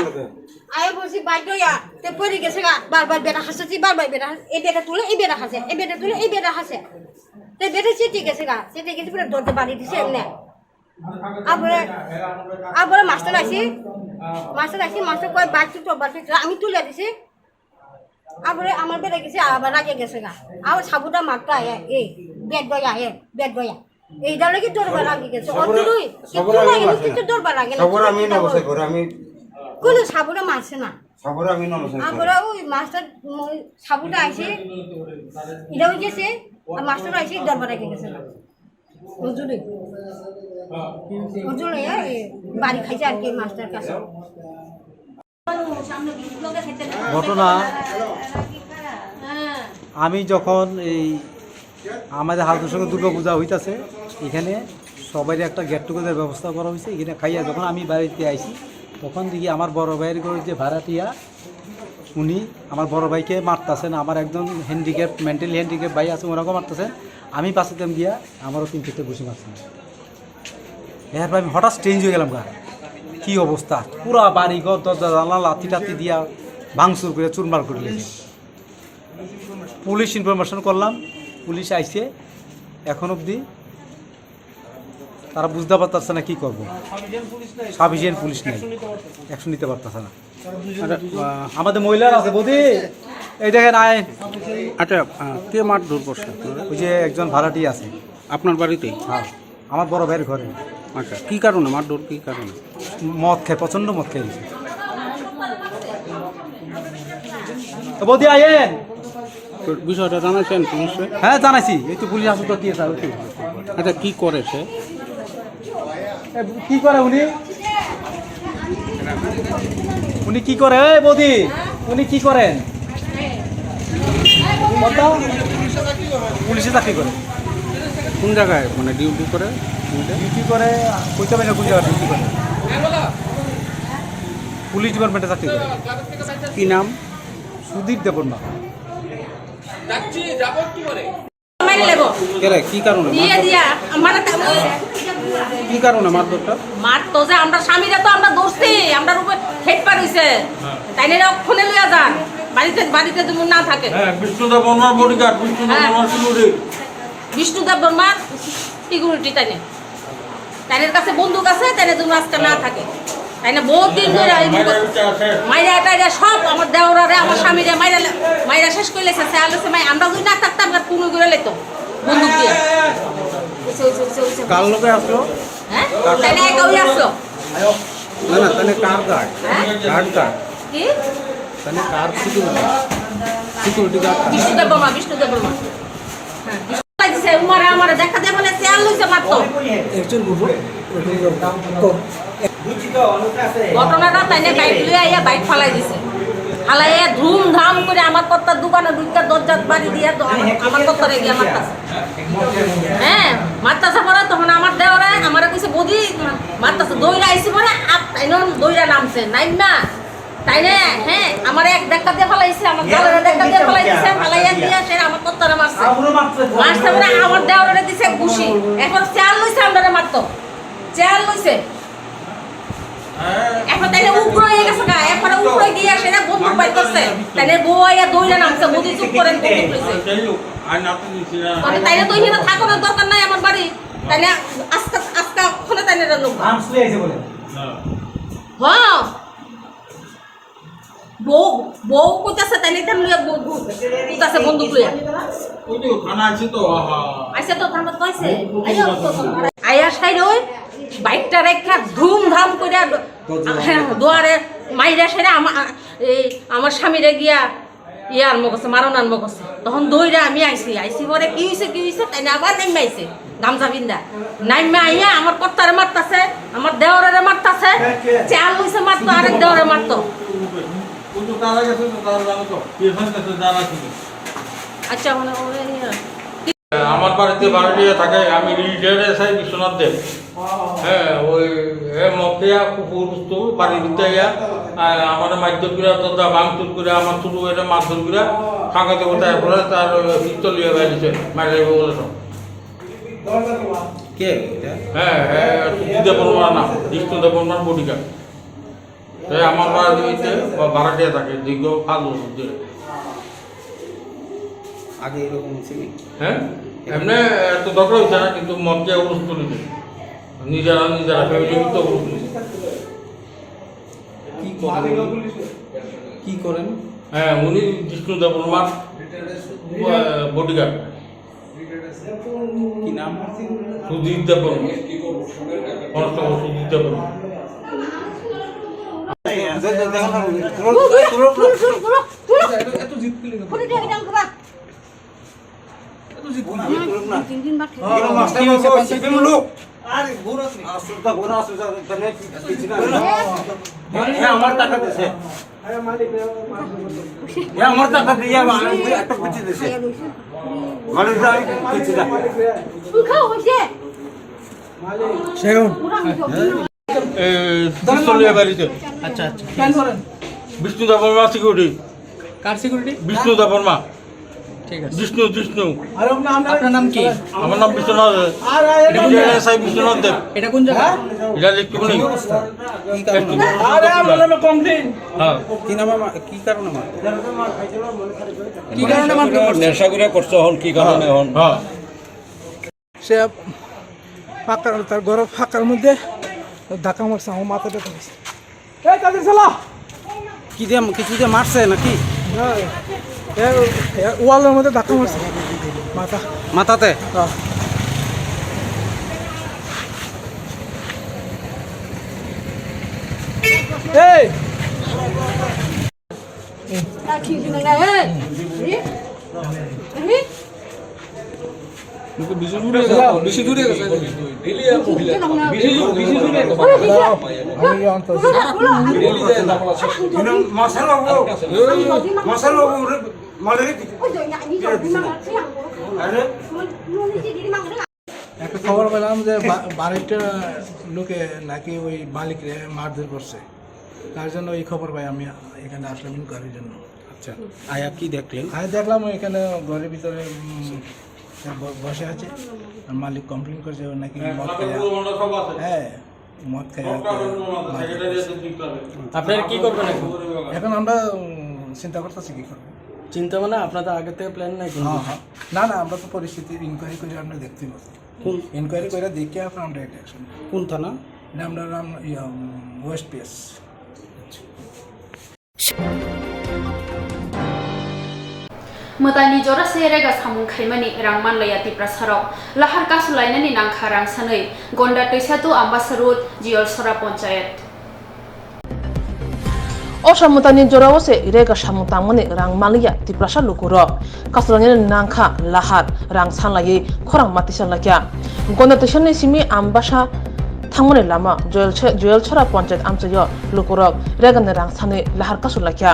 Ayo bosi bajo ya, te pori gese ga, bar bar beda hasa si, bar bar beda hasa, e beda tule, e beda hasa, e beda tule, e beda hasa. Te beda si ti gese ga, si ti gese pura dor te bari dise ne. Abore, abore master aisi, master aisi, master koi bike tu tobar se, ami tule dise. Abore amar beda gese, abar rage gese ga. Abo sabuda matta aye, eh, bad boy aye, bad boy aye. Ei dale ki dorbar rage gese. Sabura, otului, sabura kitu ami rage, marse kitu na. Dorbar rage na. Sabura ami na bosai kore, ami. Kono sabuda marse na. Sabura ami na bosai kore. Abore oi master, moi sabuda aise. Ida oi gese, ar master aise dorbar rage gese. Ojole. Ojole, eh, bari khaise ar ki master kache. ঘটনা, আমি যখন এই আমাদের হালদুর সঙ্গে দুর্গা পূজা হইতাছে, এখানে সবাই একটা গেট টুগেদার ব্যবস্থা করা হয়েছে। এখানে খাইয়া যখন আমি বাড়িতে আইছি, তখন দেখি আমার বড় ভাইয়ের ঘরে যে ভাড়াটিয়া, উনি আমার বড় ভাইকে মারতাছেন। আমার একজন হ্যান্ডিক্যাপ, মেন্টালি হ্যান্ডিক্যাপ ভাই আছে, ওনাকেও মারতাছেন। আমি বাঁচাতাম গিয়া আমারও তিন চারটে ঘুষি মারছেন। এরপর আমি হঠাৎ চেঞ্জ হয়ে গেলাম গা। কি অবস্থা, পুরা বাড়ি ঘর, দরজা জানলা লাথি টাথি দিয়া ভাঙচুর করে চুরমার করে লেগেছে। পুলিশ ইনফরমেশন করলাম, পুলিশ আইছে। এখন অবধি তারা বুঝতে পারতেছে না কি করবো। সাফিসিয়েন্ট পুলিশ নাই, অ্যাকশন নিতে পারতেছে না। আচ্ছা, আহ, আমাদের মহিলারা আছে, বৌদি, এই দেখেন, আয়। আচ্ছা, আহ, কে মারধর করছে আপনারা? ওই যে একজন ভাড়াটি আছে। আপনার বাড়িতেই? হ্যাঁ, আমার বড় ভাইয়ের ঘরে। আচ্ছা, কি কারণে মারধর, কি কারণে? মদ খায়, প্রচণ্ড মদ খায়। তো বৌদি, আয়েন। তো বিষয়টা জানাইছেন পুলিশে? হ্যাঁ, জানাইছি। এই তো পুলিশ আসুক তো কি আছে, আর কি? আচ্ছা, কি করে সে? এ, কি করে উনি? উনি কি করে? এই বৌদি, উনি কি করেন? কত? পুলিশে চাকরি করে। কোন জায়গায় মানে ডিউটি করে? ডিউটি করে, কইতে পারি না কোন জায়গায় ডিউটি করে। পুলিশ ডিপার্টমেন্টে চাকরি করে। কি নাম? সুদীপ দেববর্মা। মারি লেবো। কেরে, কি কারণে? দিয়ে মারধর? দিয়া, আমার তা-, কি কারণে মারধরটা? মার তো যে আমরা স্বামীরা তো আমরা ধরছি, আমরার উপরে হেড পার হইছে। তাই না, ওখানে লইয়া যান। বাড়িতে, বাড়িতে যেমন না থাকে। হ্যাঁ, বিষ্ণুদেব বর্মার বডিগার্ড, বিষ্ণুদেব হ্যাঁ। বর্মার সিকিউরিটি। বিষ্ণুদেব বর্মার সিকিউরিটি তাই না। তাইনের কাছে বন্দুক আছে, তাইনের জন্য আজকে না থাকে। তাই না, বহুত দিন ধরে এই মাইরা পিটা আছে। মাইরা টাইরা সব আমার দেওরারে, আমার স্বামীরে মাইরা লে-, মাইরা শেষ করে লেছে। সে আলো সে মাই-, আমরা যদি না থাকতাম, আমরা খুন করে লেতো বন্দুক দিয়ে। ওইসে, ওইসে, ওইসে, ওইসে। কার লোকে আসলো? হ্যাঁ? তাই না, একা ওই আসলো। না, না, তাহলে কার গার্ড? হ্যাঁ? গার্ড কার? কি? তাহলে কার সিকিউরিটি? সিকিউরিটি গার্ড কার? বিষ্ণুদেব বর্মা, বিষ্ণুদেব বর্মা। হ্যাঁ। ফালাই দিছে, উমারে আমারে দেখা দে বলে চেয়ার লইছে মাত্র। একজন বুঝো, ঘটনাটা তাইনে বাইক লইয়া আইয়া বাইক ফালাই দিছে। ফালাইয়া ধুমধাম করে আমার কর্তার দোকানে ঢুকিয়া দরজা বাড়ি দিয়া তো আমার, আমার কর্তারে গিয়া মারতাছে। হ্যাঁ, মারতাছে পরে তখন আমার দেওরে আমারে কইছে, "বৌদি, মারতাছে।" দৌড়ে আইছি পরে, আর তাইনে দৌড়ে নামছে, নাইম না। তাইনে, হ্যাঁ, আমার এক ধাক্কা দিয়ে ফালাইছে, আমার গালের ধাক্কা দিয়ে ফালাই দিছে, ফালাইয়া দিয়ে সে আমার কত্তারে মারছে। মারছে মানে আমার দেওরে দিছে ঘুষি। এখন চেয়ার লইছে আমরারে মারতো। চেয়ার লইছে। এখন তাইলে উগ্র হয়ে গেছে গা, এখন উগ্র হয়ে গিয়া সেটা বন্দুক বাইর করছে। তাইলে বউ আইয়া দৌড়ে নামছে, বৌদি চুপ করেন, বন্দুক লইছে। তবে তাইলে তো এখানে থাকানোর দরকার নাই আমার বাড়ি। তাইলে আজকে, আজকে ওখানে তাইলে লোক। আর্মস লয়ে আইছে বলে। হ্যাঁ। বউ, বউ কইতাছে তাইলে তান লইয়া বউ, বউ কইতাছে বন্দুক লইয়া। ওই তো থানা আছে তো, আহা। আইসা তো থানা তো আইসে। আইয়া তো তো। আইয়া সাইড ওই বাইকটা রেখা ধুমধাম করে, হ্যাঁ, দুয়ারে মাইরা সেরে আমা-, এই আমার স্বামীরে গিয়া ইয়ে আরম্ভ করছে, মারণ আরম্ভ করছে। তখন দৌড়ে আমি আইছি, আইছি পরে কি হইছে, কি হইছে, তাই না আবার নেমে আইছে, গামছা বিন্দা। নেমে আইয়া আমার কর্তারে মারতাছে, আমার দেওরেরে মারতাছে, চাল হইছে মারতো, আরেক দেওরে মারতো। ওই তো তারা গেছে তো, তারা জানো তো, কি ওখানে গেছে, যারা ছিল। আচ্ছা, মানে, ওরে নিয়ে আমার বাড়িতে ভাড়াটিয়া থাকে, আমি রিটায়ার্ড এসআই বিশ্বনাথ দেব। হ্যাঁ, ওই, এ, মদ খেয়া কুকুর উস্ত বাড়ির ভিতরে আইয়া, আ, আমার মারধর করে, দরজা ভাঙচুর করে, আমার ছোট ভাইটা মারধর করে, সাংঘাতিক কথা, এরপরে তার, ওই, পিস্তল নিয়ে বেরিয়েছে, মারি লাগবে বলে সব। কে এটা? হ্যাঁ, হ্যাঁ, সুজিত দেববর্মা না, বিষ্ণু দেববর্মার বডিগার্ড। তো আমার বাড়িতে বা-, ভাড়াটিয়া থাকে, দীর্ঘ পাঁচ বছর ধরে। আগে এরকম হয়েছে কি? হ্যাঁ? এমনি এত দরকার হইছে না, কিন্তু মদ খেয়ে উলুস তুলি দেয়। নিজেরা, নিজেরা, ফ্যামিলির ভিতরে উলুস তুলি দেয়। কি করেন উনি? কি করেন? হ্যাঁ, উনি বিষ্ণু দেববর্মার, আহ, বডিগার্ড। কি নাম? সুজিত দেববর্মা। কনস্টেবল সুজিত দেববর্মা। আমার টাকা দিছে। এ, আমার টাকা দিয়ে আমার একটা কিছু দিছে। মানে, যাই, কিছু না। সেগুন। এ, পিস্তল নিয়ে বাড়িতে। আচ্ছা, আচ্ছা। বিষ্ণু দেববর্মা সিকিউরিটি। কার সিকিউরিটি? বিষ্ণু দেববর্মা। ঠিক আছে। বিষ্ণু, বিষ্ণু। আপনার নাম কি? আমার নাম বিশ্বনাথ। এটা কোন জায়গা? এসআই বিশ্বনাথ দেব। এটা কোন জায়গা? এটা লিখতে বলি। কি কারণে? হ্যাঁ। কি নামে মা-, কি কারণে মারধর? কি কারণে মারধর করছে? নেশা করে করছে, হন কি কারণে হন? হ্যাঁ। সে ফাঁকা, তার ঘরের ফাঁকার মধ্যে ধাক্কা মারছে, আমার মাথাটা ধরেছে। এই কাদের শালা! কি দিয়ে, কিছু দিয়ে মারছে নাকি? না, এ, এ, ওয়ালের মধ্যে ধাক্কা মারছে। মাথা। মাথাতে? হ্যাঁ। এই! একটা খবর পেলাম যে বা-, বাড়িটা লোকে নাকি ওই মালিকরে মারধর করছে, তার জন্য এই খবর পাই আমি এখানে আসলাম ইনকোয়ারির জন্য। আচ্ছা, আয়া কি দেখলেন? আমি দেখলাম এখানে ঘরের ভিতরে, উম, ব-, বসে আছে, আর মালিক কমপ্লেন করছে ও নাকি মদ খায়। হ্যাঁ, মদ খায় আর কি মারধর করছে। আপনারা কি করবেন এখন? এখন আমরা, উম, চিন্তা করতেছি কি করবো। চিন্তা মানে আপনাদের আগে থেকে প্ল্যান নাই কোনো হ্যাঁ, কিছু? হ্যাঁ। না, না, আমরা তো পরিস্থিতি ইনকোয়ারি করে আমরা দেখতে পাবো। কোন ইনকোয়ারি করে দেখে আপনার আমরা এটা অ্যাকশন। কোন থানা? এটা আমরা রাম-, ya, um, west PS. Mwtaini jora se rega samung khaimani rang manlaiya Tiprasarok. Lahar kasu lainani nangkha rang sanwi. Gonda Twisa to Ambasa Road, Jiyolsora Ponchayat. Osa mwtaini jorao se rega samung tangmani rang manliya Tiprasa lukurok. Kasu lainani nangkha lahar rang sanlaiwi khorang ma tisa laikha. Gonda Twisani simi Ambasa thangmani lama Joyal-, Joyalsora Ponchayat amchaio lukurok regani rang sanwi lahar kasu laikha.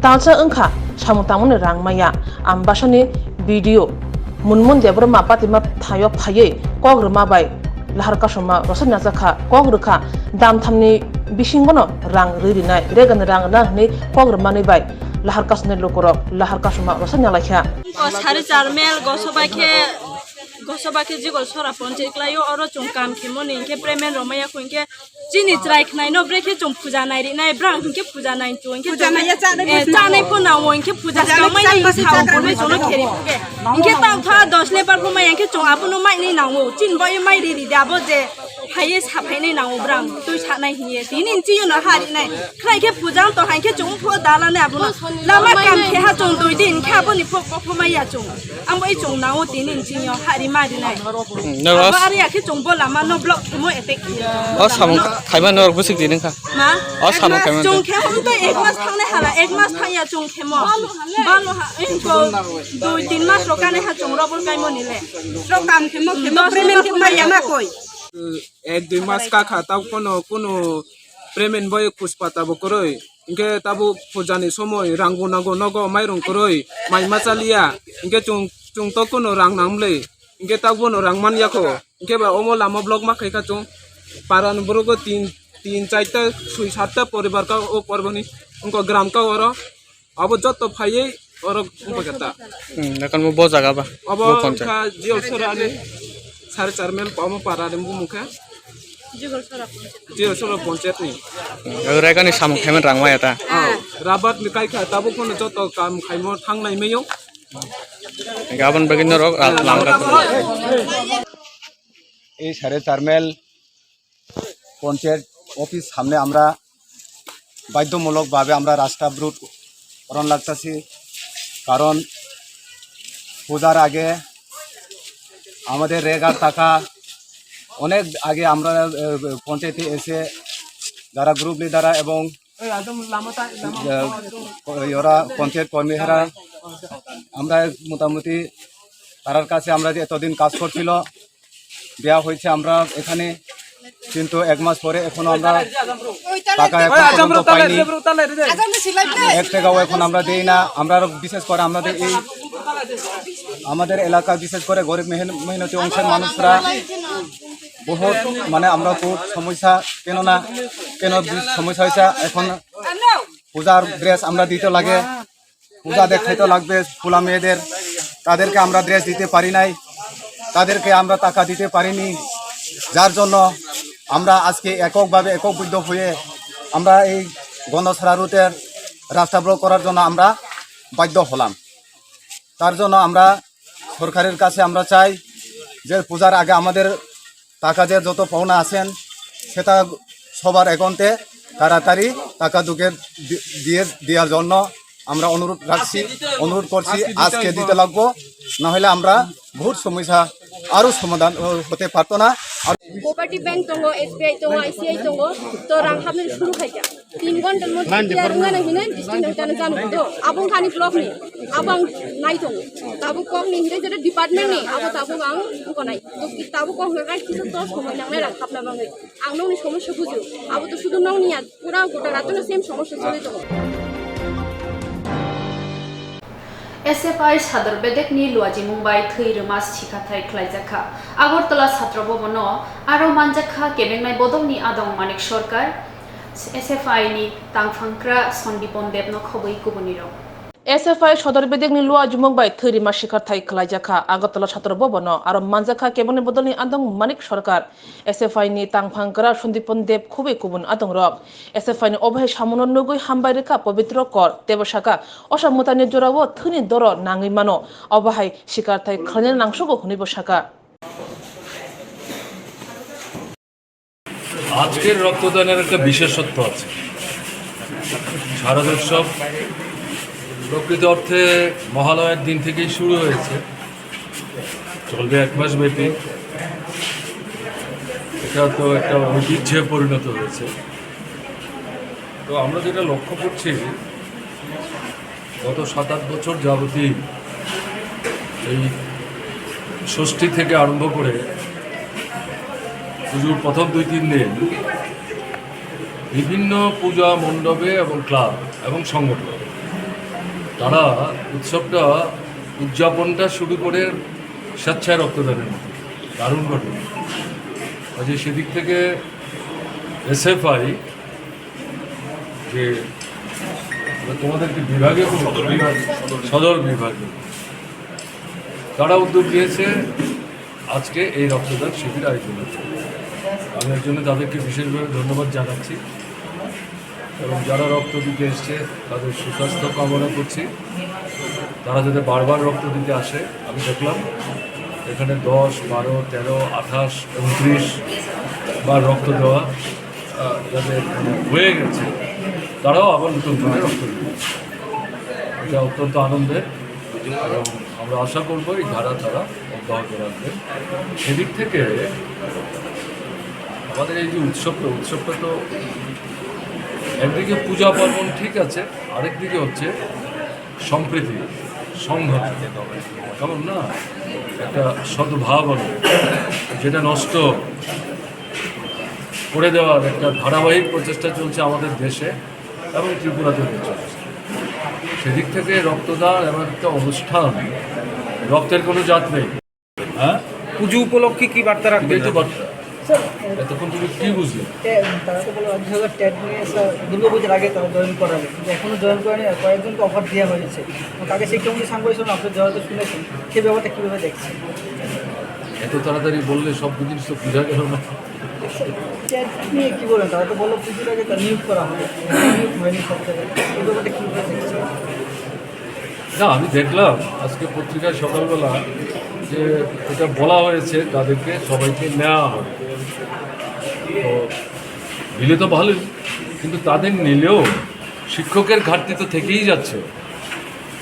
Talsa wngkha samung tangmani rang maya. Ambasani B D O Munmun Debbarma patima thaio phaiwi kok rwma bai lahar kasuma rwsa najakha, kok rwkha, damthamni bisingono rang rwi rinai, regani rang rwna hwnwi kok rwmani bai lahar kasuni lukurok lahar kasuma rwsa nalaikha. O sari char mel gosoba khe, gosoba khe Jiyolsora Ponchayat klaio, oro chwng kam khemoni hinkhe payment rwmaya kho hinkhe chini chwrai khnaino brekhe chwng puja nai rinai, brang hinkhe puja nai chwng hinkhe puja nai ya, chanai eh, chanai pho nangwo hinkhe puja swkang mai ni sakang pore chwngno kheri phuge. Hinkhe tang tha dos lebar pho mai hinkhe chwng abono mai ni nangwo. Chin bai mai ri ri de abo je Phaiye saphainai nango brang, twi sanai hiye. Tini nchiyuno harinai. Khwlai khe pujang to hai khe chwng pho dalanai abono. Lama kam khe ha chwng dui din khe aboni pho kophomaiya chwng. Ambo i chwng nango tini nchiyo hari marinai. Hmm, no, Abo boss. Ari akhe chwng bo lama no block khemo attack hiye. O samung khaima norok bwswk di nungkha? Ma? O samung khaima Chwng khe hum to ek mas thangnai hala, ek mas thangya chwng khemo. Bano ha, inko dui tin mas rok kanai ha chwng rok bo kaimoni le. Rok kam khemo khemo payment khemo yama koi. Ek dui mas kakha tab kono kono payment bai kuspata bo kwrwi. Hinkhe tabuk pujani somoi rang bo nango nogo mairung kwrwi, mai ma chaliya. Hinkhe chwng, chwng to kono rang nang mle. Hinkhe tabuk bono rang man yakho. Hinkhe ba omo lama block ma khaikha chwng. Parani borok o tin, tin, charta, sui, satta poribar ka o porbani. Wngkha gram ka oro. Abo joto phaiwi oro wngkha ta. Hmm, nakan mo bo jaga ba? Abo Bo poncha. Wngkha Jiyol Sora ni sare char mile omo para ni bumung kha. Jiyol Sora ponchayat ni. Hmm, ag rekani samung khaimani rang maya ta. Ah, rabat ni kai kha tabuk phano joto kam khaimo thangnai mayo. Gabon bagwi norok ra-, langkha. এই সাড়ে চার মাইল পঞ্চায়েত অফিস সামনে আমরা বাধ্যমূলকভাবে আমরা রাস্তা অবরোধ করান লাগতেছি। কারণ পূজার আগে আমাদের রেগার টাকা অনেক আগে আমরা, এ, পঞ্চায়েতে এসে যারা গ্রুপ লিডাররা এবং, এ, ওরা পঞ্চায়েত কর্মীরা আমরা মোটামুটি তারার কাছে আমরা যে এতদিন কাজ করছিল, দেওয়া হয়েছে আমরা এখানে, কিন্তু এক মাস পরে এখনো আমরা টাকা এখন পর্যন্ত পাইনি। এক টাকাও এখন আমরা দেই না। আমরা আরো বিশেষ করে আমাদের এই, আমাদের এলাকা, বিশেষ করে গরিব মেহন-, মেহনতি অংশের মানুষরা বহুত, মানে, আমরা খুব সমস্যা, কেননা, কেন সমস্যা হয়েছে, এখন পূজার ড্রেস আমরা দিতে লাগে, পূজা দেখাইতে লাগবে পোলা মেয়েদের, তাদেরকে আমরা ড্রেস দিতে পারি নাই, তাদেরকে আমরা টাকা দিতে পারিনি, যার জন্য আমরা আজকে এককভাবে একীভূত হয়ে আমরা এই গন্ধছড়া রুটের রাস্তা ব্লক করার জন্য আমরা বাধ্য হলাম। তার জন্য আমরা সরকারের কাছে আমরা চাই যে পূজার আগে আমাদের টাকা যে যত পাওনা আছেন, সেটা সবার অ্যাকাউন্টে তাড়াতাড়ি টাকা ঢুকে দি-, দিয়ে দেওয়ার জন্য আমরা অনুরোধ রাখছি, অনুরোধ করছি, আজকে দিতে লাগবো, না হলে আমরা বহুত সমস্যা আরো সমাধান, ও, হতে পারতো না। আর Cooperative Bank tongo, S B I tongo, I C I tongo, to rang hapnani suru khaikha. Tin ghonta ni moddhe clear wngna hinwi distinct wngkha na jani do. Abo wngkha ani block ni. Abo ang nai tongo. Tabuk kok ni hinwi jeta department ni. Abo tabuk ang wngkha nai. To tabuk kok ni right kisa to somoi nangnai rang hapna bagwi. Ang nokni somosya bujio. Abo to sudu nokni ya, pura gota rajyo no same somosya choli tongo. S F I Sadar Bedekni luajimung bai thwi rwma sikhathai khlaijakha. Agartala Chhatra Bhavan-o aro manjakha kebengnai bodolni adong Manik Sarkar, S F I ni tangphangkra Sandipon Debno khobwi kubunirok. S F I Sadar Bedekni luajimung bai thwi rwma sikhathai khlaijakha. Agartala Chhatra Bhavan-o aro manjakha kebengnai bodolni adong Manik Sarkar. S F I ni tangphangkra Sandipon Deb khubui kubun adongrok. S F I ni obo hai samungo nugui hambai rwkha Pobitro Kor, tebo sakha, "Osa mwtaini jorao thwini doro nangwi mano, obo hai sikarthai khlaina nangsugo," hwnwibo sakha. আজকের রক্তদানের একটা বিশেষত্ব আছে। শারদোৎসব প্রকৃত অর্থে মহালয়ার দিন থেকেই শুরু হয়েছে, চলবে এক মাস ব্যাপী। এটা তো একটা ঐতিহ্যে পরিণত হয়েছে। তো আমরা যেটা লক্ষ্য করছি, গত সাত আট বছর যাবতই এই ষষ্ঠী থেকে আরম্ভ করে পুজোর প্রথম দুই তিন দিন বিভিন্ন পূজা মণ্ডপে এবং ক্লাব এবং সংগঠন তারা উৎসবটা, উদযাপনটা শুরু করে স্বেচ্ছায় রক্তদানের মতো। দারুণ ঘটনা। কাজে সেদিক থেকে এসএফআই যে তোমাদের কি বিভাগে কোনো? সদর বিভাগে। তারা উদ্যোগ নিয়েছে আজকে এই রক্তদান শিবির আয়োজন করেছে। আমি এর জন্য তাদেরকে বিশেষভাবে ধন্যবাদ জানাচ্ছি এবং যারা রক্ত দিতে এসছে তাদের সুস্বাস্থ্য কামনা করছি। তারা যাতে বারবার রক্ত দিতে আসে। আমি দেখলাম এখানে দশ, বারো, তেরো, আঠাশ, ঊনত্রিশ, বা রক্ত দেওয়া, আহ, যাদের মানে হয়ে গেছে, তারাও আবার নতুন করে রক্ত দেবে। এটা অত্যন্ত আনন্দের এবং আমরা আশা করব এই ধারা তারা অব্যাহত রাখবে। সেদিক থেকে আমাদের এই যে উৎসবটা, উৎসবটা তো একদিকে পূজা পার্বণ ঠিক আছে, আরেকদিকে হচ্ছে সম্প্রীতি, সংহতি, কেমন না, একটা সদ্ভাবনা, যেটা নষ্ট করে দেওয়ার একটা ধারাবাহিক প্রচেষ্টা চলছে আমাদের দেশে এবং ত্রিপুরাতেও চলছে। সেদিক থেকে রক্তদান এমন একটা অনুষ্ঠান, রক্তের কোনো জাত নেই। হ্যাঁ, পুজো উপলক্ষে কি বার্তা রাখবেন? এটাই তো বার্তা। স্যার, এতক্ষণ তুমি কি বুঝলে? তে-, তারা তো বললো, দুই হাজার তেরো নিয়ে, স্যার, দুর্গাপুজোর আগে তারা জয়েন করাবে, কিন্তু এখনো জয়েন করেনি। আর কয়েকজনকে অফার দেওয়া হয়েছে। তো তাকে শিক্ষামন্ত্রী সাংবাদিক হিসেবে আপনি যেহেতু শুনেছেন, সেই ব্যাপারটা কীভাবে দেখছেন? এত তাড়াতাড়ি বললে সব জিনিস তো বোঝা গেল না। স্যার, চ্যাট নিয়ে কী বলেন? তারা তো বললো পুজোর আগে তার নিয়োগ করা হবে, নিয়োগ হয়নি সব জায়গায়। এই ব্যাপারটা কীভাবে দেখছেন? না, আমি দেখলাম আজকে পত্রিকায় সকালবেলা যে এটা বলা হয়েছে, তাদেরকে সবাইকে নেওয়া হবে। তো নিলে তো ভালোই, কিন্তু তাদের নিলেও শিক্ষকের ঘাটতি তো থেকেই যাচ্ছে,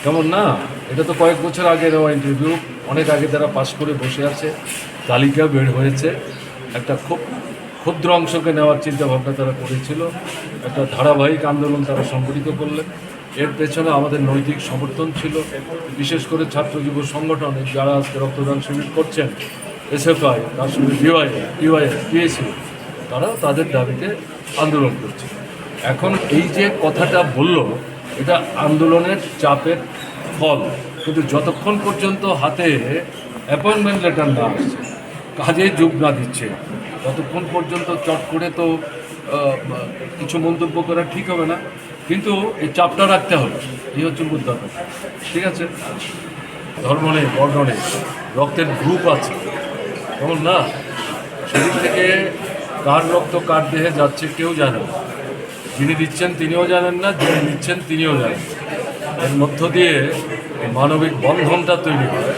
কেমন না? এটা তো কয়েক বছর আগে নেওয়া ইন্টারভিউ, অনেক আগে তারা পাশ করে বসে আছে, তালিকা বের হয়েছে। একটা খুব ক্ষুদ্র অংশকে নেওয়ার চিন্তা ভাবনা তারা করেছিল, একটা ধারাবাহিক আন্দোলন তারা সংগঠিত করলেন। এর পেছনে আমাদের নৈতিক সমর্থন ছিল, বিশেষ করে ছাত্র যুব সংগঠন, এই যারা আজকে রক্তদান শিবির করছেন, এসএফআই, তার সঙ্গে ডিওয়াই, টিওয়াই, টিএসইউ, তারাও তাদের দাবিতে আন্দোলন করছে। এখন এই যে কথাটা বলল, এটা আন্দোলনের চাপের ফল। কিন্তু যতক্ষণ পর্যন্ত হাতে অ্যাপয়েন্টমেন্ট লেটার না আসছে, কাজে যোগ না দিচ্ছে, ততক্ষণ পর্যন্ত চট করে তো, আহ, কিছু মন্তব্য করা ঠিক হবে না। কিন্তু এই চাপটা রাখতে হবে, এই হচ্ছে মুদ্রা কথা। ঠিক আছে, ধর্ম নেই, বর্ণ নেই, রক্তের গ্রুপ আছে, কেমন না? সেদিক থেকে কার রক্ত কার দেহে যাচ্ছে কেউ জানে না। যিনি দিচ্ছেন তিনিও জানেন না, যিনি নিচ্ছেন তিনিও জানেন না। এর মধ্য দিয়ে এই মানবিক বন্ধনটা তৈরি হয়।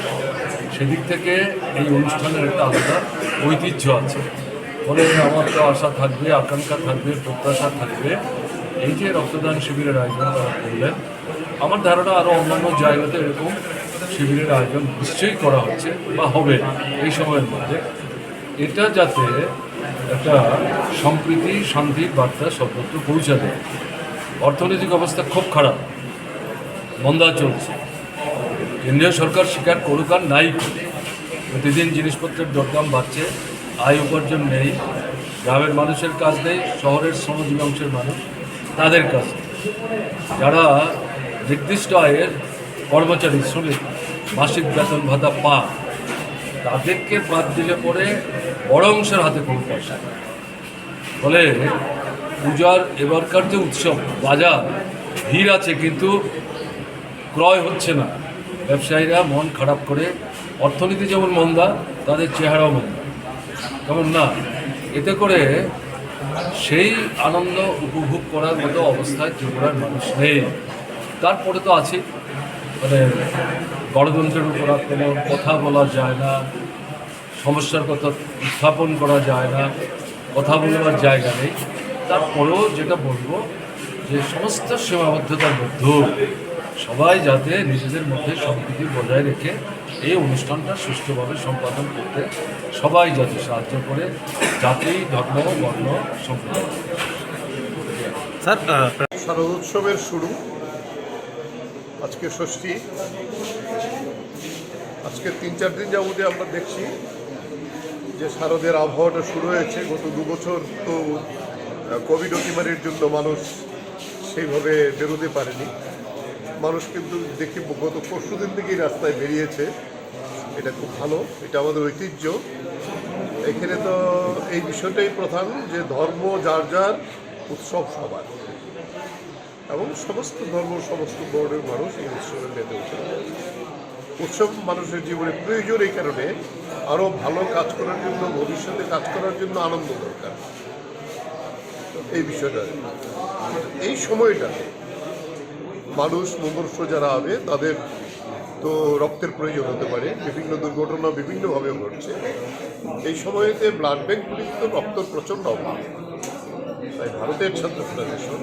সেদিক থেকে এই অনুষ্ঠানের একটা আলাদা ঐতিহ্য আছে। ফলে আমার তো আশা থাকবে, আকাঙ্ক্ষা থাকবে, প্রত্যাশা থাকবে, এই যে রক্তদান শিবিরের আয়োজন তারা করলেন, আমার ধারণা আরও অন্যান্য জায়গাতে এরকম শিবিরের আয়োজন নিশ্চয়ই করা হচ্ছে বা হবে এই সময়ের মধ্যে। এটা যাতে একটা সম্প্রীতি, শান্তির বার্তা সর্বত্র পৌঁছা দেয়। অর্থনৈতিক অবস্থা খুব খারাপ, মন্দা চলছে। কেন্দ্রীয় সরকার স্বীকার করুক আর নাই করুক, প্রতিদিন জিনিসপত্রের দরদাম বাড়ছে, আয় উপার্জন নেই। গ্রামের মানুষের কাজ নেই, শহরের শ্রমজীবী অংশের মানুষ, তাদের কাজ নেই। যারা নির্দিষ্ট আয়ের কর্মচারী, শ্রমিক, মাসিক বেতন ভাতা পান, তাদেরকে বাদ দিলে পরে বড় অংশের হাতে কোনো পয়সা নেই। ফলে পূজার এবারকার যে উৎসব, বাজার ভিড় আছে, কিন্তু ক্রয় হচ্ছে না। ব্যবসায়ীরা মন খারাপ করে, অর্থনীতি যেমন মন্দা, তাদের চেহারাও মন্দা, কেমন না? এতে করে সেই আনন্দ উপভোগ করার মতো অবস্থায় ত্রিপুরার মানুষ নেই। তারপরে তো আছে, মানে, গণতন্ত্রের উপর আক্রমণ, কথা বলা যায় না, সমস্যার কথা উত্থাপন করা যায় না, কথা বলবার জায়গা নেই। তারপরেও যেটা বলবো, যে সমস্ত সীমাবদ্ধতার মধ্যেও সবাই যাতে নিজেদের মধ্যে সম্প্রীতি বজায় রেখে এই অনুষ্ঠানটা সুষ্ঠুভাবে সম্পাদন করতে সবাই যাতে সাহায্য করে, জাতি, ধর্ম, বর্ণ, সম্প্রদায়। স্যার, আহ, শারদোৎসবের শুরু, আজকে ষষ্ঠী। আজকে তিন চার দিন যাবতীয় আমরা দেখছি যে শারদের আবহাওয়াটা শুরু হয়েছে। গত দু বছর তো, আহ, কোভিড অতিমারির জন্য মানুষ সেইভাবে বেরোতে পারেনি। মানুষ কিন্তু দেখি গত পরশু দিন থেকেই রাস্তায় বেরিয়েছে, এটা খুব ভালো, এটা আমাদের ঐতিহ্য। এখানে তো এই বিষয়টাই প্রধান যে ধর্ম যার যার, উৎসব সবার, এবং সমস্ত ধর্ম, সমস্ত বর্ণের মানুষ এই উৎসবে মেতে ওঠে। উৎসব মানুষের জীবনে প্রয়োজন, এই কারণে আরও ভালো কাজ করার জন্য, ভবিষ্যতে কাজ করার জন্য আনন্দ দরকার। এই বিষয়টা, এই সময়টাতে মানুষ, মুমূর্ষু যারা হবে, তাদের তো রক্তের প্রয়োজন হতে পারে, বিভিন্ন দুর্ঘটনা বিভিন্নভাবে ঘটছে। এই সময়তে ব্লাড ব্যাংকগুলিতে তো রক্তর প্রচণ্ড অভাব। তাই ভারতের ছাত্র ফেডারেশন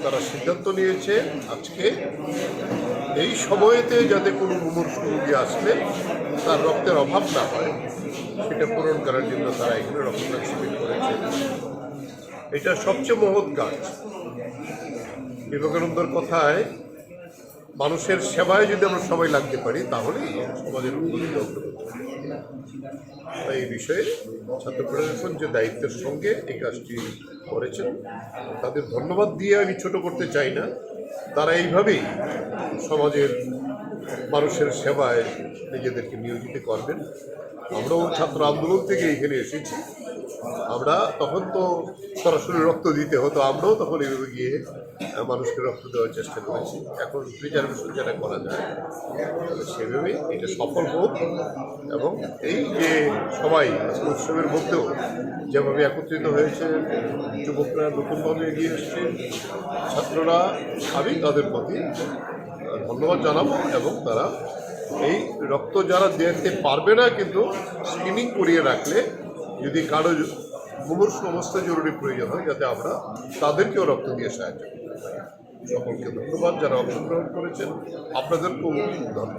তারা সিদ্ধান্ত নিয়েছে আজকে এই সময়তে যাতে কোনো মুমূর্ষু রোগী আসলে তার রক্তের অভাব না হয়, সেটা পূরণ করার জন্য তারা এখানে রক্তদান শিবির করেছে। এটা সবচেয়ে মহৎ কাজ। বিবেকানন্দর কথায়, মানুষের সেবায় যদি আমরা সবাই লাগতে পারি, তাহলেই সমাজের উন্নতি অগ্রগতি হবে। তাই এই বিষয়ে ছাত্র ফেডারেশন যে দায়িত্বের সঙ্গে এই কাজটি করেছেন, তাদের ধন্যবাদ দিয়ে আমি ছোট করতে চাই না। তারা এইভাবেই সমাজের মানুষের সেবায় নিজেদেরকে নিয়োজিত করবেন। আমরাও ছাত্র আন্দোলন থেকে এখানে এসেছি। আমরা তখন তো সরাসরি রক্ত দিতে হতো, আমরাও তখন এইভাবে গিয়ে, আহ, মানুষকে রক্ত দেওয়ার চেষ্টা করেছি। এখন প্রিজার্ভেশন যেটা করা যায়, সেভাবেই এটা সফল হোক। এবং এই যে সবাই আজকে উৎসবের মধ্যেও যেভাবে একত্রিত হয়েছে, যুবকরা নতুনভাবে এগিয়ে এসছে, ছাত্ররা, আমি তাদের প্রতি ধন্যবাদ জানাবো। এবং তারা এই রক্ত যারা দিতে পারবে না, কিন্তু স্ক্রিনিং করিয়ে রাখলে যদি কারো মুমূর্ষু অবস্থায় জরুরি প্রয়োজন হয়, যাতে আমরা তাদেরকেও রক্ত দিয়ে সাহায্য করতে পারি। সকলকে ধন্যবাদ যারা অংশগ্রহণ করেছেন, আপনাদেরকেও ধন্যবাদ।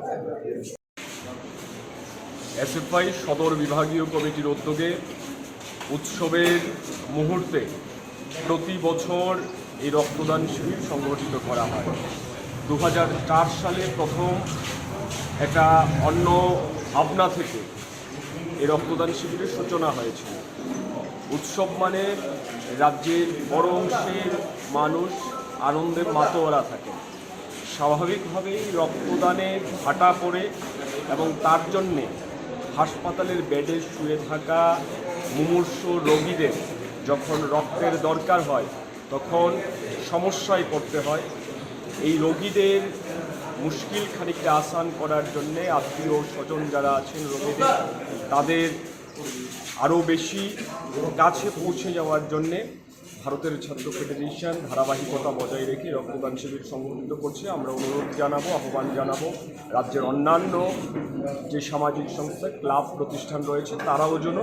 এসএফআই সদর বিভাগীয় কমিটির উদ্যোগে উৎসবের মুহূর্তে প্রতি বছর এই রক্তদান শিবির সংগঠিত করা হয়। দু সালে প্রথম একটা অন্য ভাবনা থেকে এই রক্তদান শিবিরের সূচনা হয়েছিল। উৎসব মানে রাজ্যের বড় অংশের মানুষ আনন্দে মাতোয়ারা থাকে। স্বাভাবিকভাবেই রক্তদানে ভাটা পড়ে এবং তার জন্যে হাসপাতালের বেডে শুয়ে থাকা মুমূর্ষু রোগীদের যখন রক্তের দরকার হয়, তখন সমস্যায় পড়তে হয়। এই রোগীদের মুশকিল খানিকটা আসান করার জন্যে আত্মীয় স্বজন যারা আছেন রোগীদের, তাদের আরও বেশি কাছে পৌঁছে যাওয়ার জন্যে ভারতের ছাত্র ফেডারেশন ধারাবাহিকতা বজায় রেখে রক্তদান শিবির সংগঠিত করছে। আমরা অনুরোধ জানাবো, আহ্বান জানাবো রাজ্যের অন্যান্য যে সামাজিক সংস্থা, ক্লাব, প্রতিষ্ঠান রয়েছে, তারাও যেন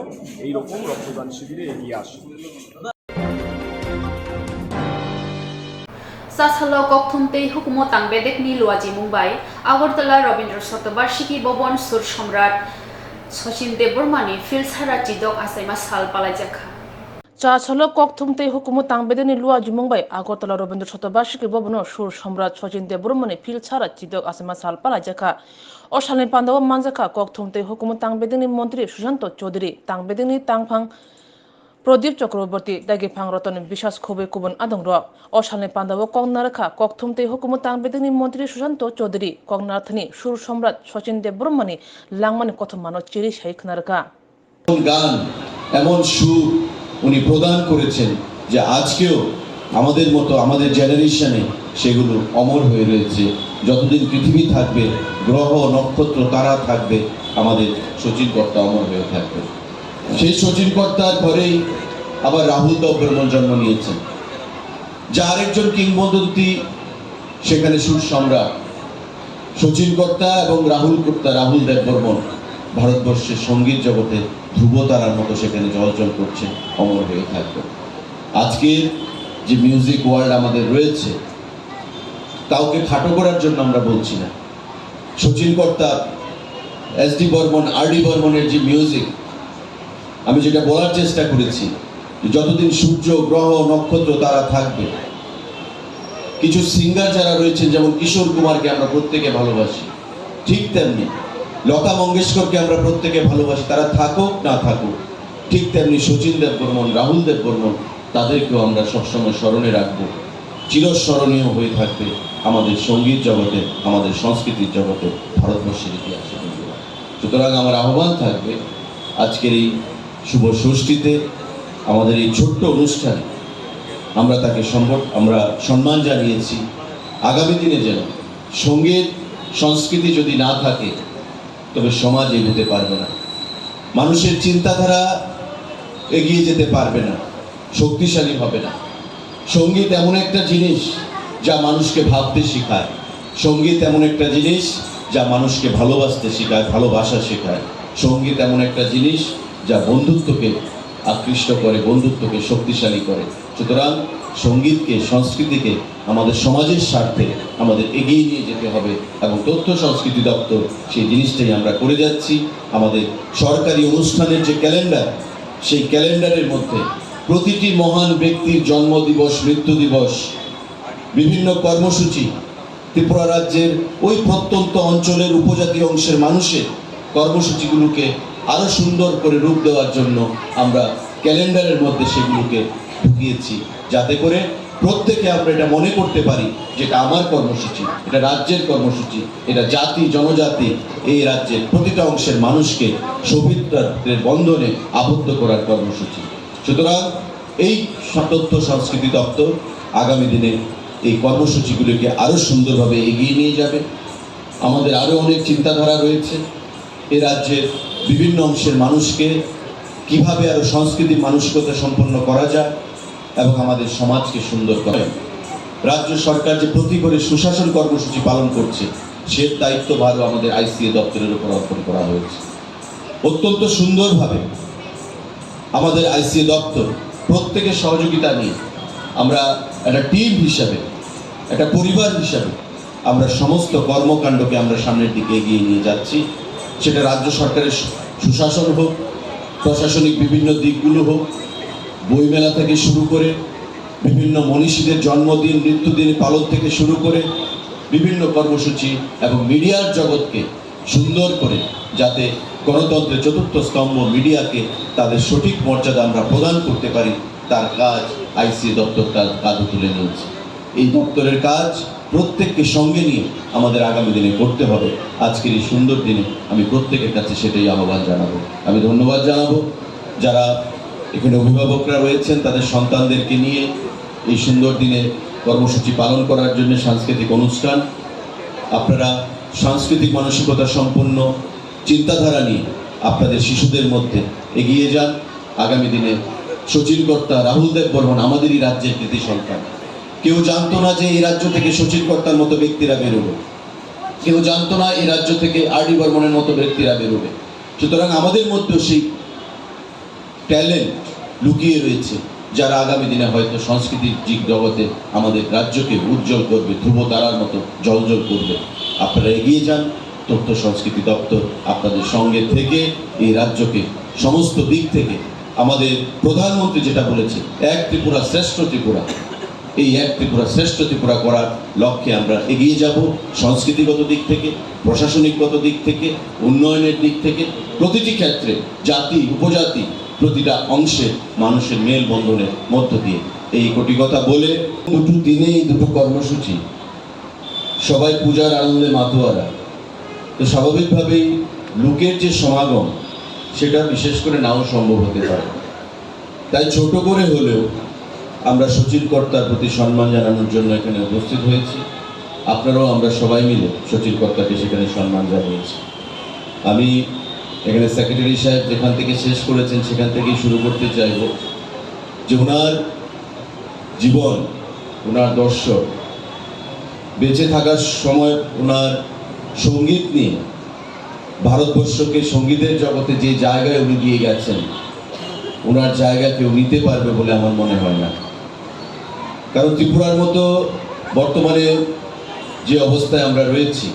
এইরকম রক্তদান শিবিরে এগিয়ে আসে। Chasalo kokthum tei hukumu tangbedekni luajimung bai Agartala Rabindra Shatobarshiki Bhavan Sur Samrat Sachin Debbarmani Philsara Chidok achaima sal palaijakha. Chasalo kokthum tei hukumu tangbedekni luajimung bai Agartala Rabindra Shatobarshiki Bhavano Sur Samrat Sachin Debbarmani Philsara Chidok achaima sal palaijakha. O salni pandao manjakha kokthum tei hukumu tangbedekni montri Susanto Chaudhary, tangbedekni tangphang Prodip Chakraborty, dagiphang Ratan Biswas khobwi kubun adongrok. O salni pandao kok narwkha kokthum tei hukumu tangbedekni montri Susanto Chaudhary, kok narwkthani Sur Samrat Sachin Debbarmani langmani kothomano chiri sai khwnarwkha. গান, এমন সুর উনি প্রদান করেছেন যে আজকেও আমাদের মতো, আমাদের জেনারেশনে সেগুলো অমর হয়ে রয়েছে। যতদিন পৃথিবী থাকবে, গ্রহ, নক্ষত্র, তারা থাকবে, আমাদের শচীন কর্তা অমর হয়ে থাকবে। সেই শচীন কর্তার ঘরেই আবার রাহুল দেববর্মন জন্ম নিয়েছেন, যা আরেকজন কিংবদন্তি, সেখানে সুর সম্রাট শচীন কর্তা এবং রাহুল কর্তা, রাহুল দেববর্মন ভারতবর্ষের সঙ্গীত জগতে ধ্রুবতারার মতো সেখানে জ্বলজ্বল করছেন, অমর হয়ে থাকবেন। আজকের যে মিউজিক ওয়ার্ল্ড আমাদের রয়েছে, কাউকে খাটো করার জন্য আমরা বলছি না। শচীন কর্তা, এস ডি বর্মন, আর ডি বর্মনের যে মিউজিক, আমি যেটা বলার চেষ্টা করেছি যে যতদিন সূর্য, গ্রহ, নক্ষত্র, তারা থাকবে, কিছু সিঙ্গার যারা রয়েছেন, যেমন কিশোর কুমারকে আমরা প্রত্যেকে ভালোবাসি, ঠিক তেমনি লতা মঙ্গেশকরকে আমরা প্রত্যেকে ভালোবাসি। তারা থাকুক না থাকুক, ঠিক তেমনি শচীন দেববর্মন, রাহুল দেববর্মন, তাদেরকেও আমরা সবসময় স্মরণে রাখব। চিরস্মরণীয় হয়ে থাকবে আমাদের সঙ্গীত জগতে, আমাদের সংস্কৃতির জগতে, ভারতবর্ষের ইতিহাসে, বন্ধুরা। সুতরাং আমার আহ্বান থাকবে, আজকের এই শুভ ষষ্ঠীতে আমাদের এই ছোট্ট অনুষ্ঠানে আমরা তাকে সম্বর-, আমরা সম্মান জানিয়েছি। আগামী দিনে যেন সঙ্গীত সংস্কৃতি যদি না থাকে, তবে সমাজ এগোতে পারবে না, মানুষের চিন্তাধারা এগিয়ে যেতে পারবে না, শক্তিশালী হবে না। সঙ্গীত এমন একটা জিনিস যা মানুষকে ভাবতে শেখায়। সঙ্গীত এমন একটা জিনিস যা মানুষকে ভালোবাসতে শেখায়, ভালোবাসা শেখায়। সঙ্গীত এমন একটা জিনিস যা বন্ধুত্বকে আকৃষ্ট করে, বন্ধুত্বকে শক্তিশালী করে। সুতরাং সঙ্গীতকে, সংস্কৃতিকে আমাদের সমাজের স্বার্থে আমাদের এগিয়ে নিয়ে যেতে হবে এবং তথ্য সংস্কৃতি দপ্তর সেই জিনিসটাই আমরা করে যাচ্ছি। আমাদের সরকারি অনুষ্ঠানের যে ক্যালেন্ডার, সেই ক্যালেন্ডারের মধ্যে প্রতিটি মহান ব্যক্তির জন্মদিবস, মৃত্যু দিবস, বিভিন্ন কর্মসূচি, ত্রিপুরা রাজ্যের ওই প্রত্যন্ত অঞ্চলের উপজাতি অংশের মানুষের কর্মসূচিগুলোকে আরো সুন্দর করে রূপ দেওয়ার জন্য আমরা ক্যালেন্ডারের মধ্যে সেগুলোকে ঢুকিয়েছি, যাতে করে প্রত্যেকে আমরা এটা মনে করতে পারি যে এটা আমার কর্মসূচি, এটা রাজ্যের কর্মসূচি, এটা জাতি জনজাতি, এই রাজ্যের প্রতিটা অংশের মানুষকে সৌহার্দ্যের বন্ধনে আবদ্ধ করার কর্মসূচি। সুতরাং এই তথ্য সংস্কৃতি দপ্তর আগামী দিনে এই কর্মসূচিগুলিকে আরো সুন্দরভাবে এগিয়ে নিয়ে যাবে। আমাদের আরো অনেক চিন্তাধারা রয়েছে এ রাজ্যের বিভিন্ন অংশের মানুষকে কিভাবে আরো সংস্কৃতি মানসিকতা সম্পন্ন করা যায় এবং আমাদের সমাজকে সুন্দর করা যায়। রাজ্য সরকার যে প্রতি ঘরে সুশাসন কর্মসূচি পালন করছে, সে দায়িত্বভারও আমাদের আইসিএ দপ্তরের উপর অর্পণ করা হয়েছে। অত্যন্ত সুন্দরভাবে আমাদের আইসিএ দপ্তর প্রত্যেকের সহযোগিতা নিয়ে আমরা একটা টিম হিসাবে, একটা পরিবার হিসাবে আমরা সমস্ত কর্মকাণ্ডকে আমরা সামনের দিকে এগিয়ে নিয়ে যাচ্ছি। সেটা রাজ্য সরকারের সু-, সুশাসন হোক, প্রশাসনিক বিভিন্ন দিকগুলো হোক, বইমেলা থেকে শুরু করে বিভিন্ন মনীষীদের জন্মদিন, মৃত্যুদিন পালন থেকে শুরু করে বিভিন্ন কর্মসূচি এবং মিডিয়ার জগৎকে সুন্দর করে যাতে গণতন্ত্রের চতুর্থ স্তম্ভ মিডিয়াকে তাদের সঠিক মর্যাদা আমরা প্রদান করতে পারি, তার কাজ আইসিএ দপ্তর তার কাঁধে তুলে নিয়েছে। এই দপ্তরের কাজ প্রত্যেককে সঙ্গে নিয়ে আমাদের আগামী দিনে করতে হবে। আজকের এই সুন্দর দিনে আমি প্রত্যেকের কাছে সেটাই আহ্বান জানাবো। আমি ধন্যবাদ জানাবো যারা এখানে অভিভাবকরা রয়েছেন, তাদের সন্তানদেরকে নিয়ে এই সুন্দর দিনে কর্মসূচি পালন করার জন্য সাংস্কৃতিক অনুষ্ঠান। আপনারা সাংস্কৃতিক মানসিকতা সম্পন্ন চিন্তাধারা নিয়ে আপনাদের শিশুদের মধ্যে এগিয়ে যান। আগামী দিনে শচীন কর্তা, রাহুল দেব বর্মন আমাদেরই রাজ্যের কৃতি সন্তান। কেউ জানতো না যে এই রাজ্য থেকে শচীন কর্তার মতো ব্যক্তিরা বেরোবে, কেউ জানতো না এই রাজ্য থেকে আর ডি বর্মনের মতো ব্যক্তিরা বেরোবে। সুতরাং আমাদের মধ্যেও সেই ট্যালেন্ট লুকিয়ে রয়েছে, যারা আগামী দিনে হয়তো সাংস্কৃতিক দিক জগতে আমাদের রাজ্যকে উজ্জ্বল করবে, ধ্রুব তারার মতো জ্বলজ্বল করবে। আপনারা এগিয়ে যান। তথ্য সংস্কৃতি দপ্তর আপনাদের সঙ্গে থেকে এই রাজ্যকে সমস্ত দিক থেকে, আমাদের প্রধানমন্ত্রী যেটা বলেছে, এক ত্রিপুরা শ্রেষ্ঠ ত্রিপুরা, এই এক ত্রিপুরা শ্রেষ্ঠ ত্রিপুরা করার লক্ষ্যে আমরা এগিয়ে যাব। সংস্কৃতিগত দিক থেকে, প্রশাসনিকগত দিক থেকে, উন্নয়নের দিক থেকে, প্রতিটি ক্ষেত্রে জাতি, উপজাতি, প্রতিটা অংশের মানুষের মেলবন্ধনের মধ্য দিয়ে এই কোটি কথা বলে, দুটো দিনে এই দুটো কর্মসূচি সবাই পূজার আনন্দে মাতোয়ারা। তো স্বাভাবিকভাবেই লোকের যে সমাগম, সেটা বিশেষ করে নাও সম্ভব হতে পারে। তাই ছোট করে হলেও আমরা শচীন কর্তার প্রতি সম্মান জানানোর জন্য এখানে উপস্থিত হয়েছি। আপনারাও, আমরা সবাই মিলে শচীন কর্তাকে সেখানে সম্মান জানিয়েছি। আমি এখানে সেক্রেটারি সাহেব যেখান থেকে শেষ করেছেন, সেখান থেকেই শুরু করতে চাইব যে ওনার জীবন, ওনার দর্শন, বেঁচে থাকার সময় ওনার সঙ্গীত নিয়ে ভারতবর্ষকে সঙ্গীতের জগতে যে জায়গায় উনি দিয়ে গেছেন, ওনার জায়গা কেউ নিতে পারবে বলে আমার মনে হয় না। কারণ ত্রিপুরার মতো বর্তমানে যে অবস্থায় আমরা রয়েছি,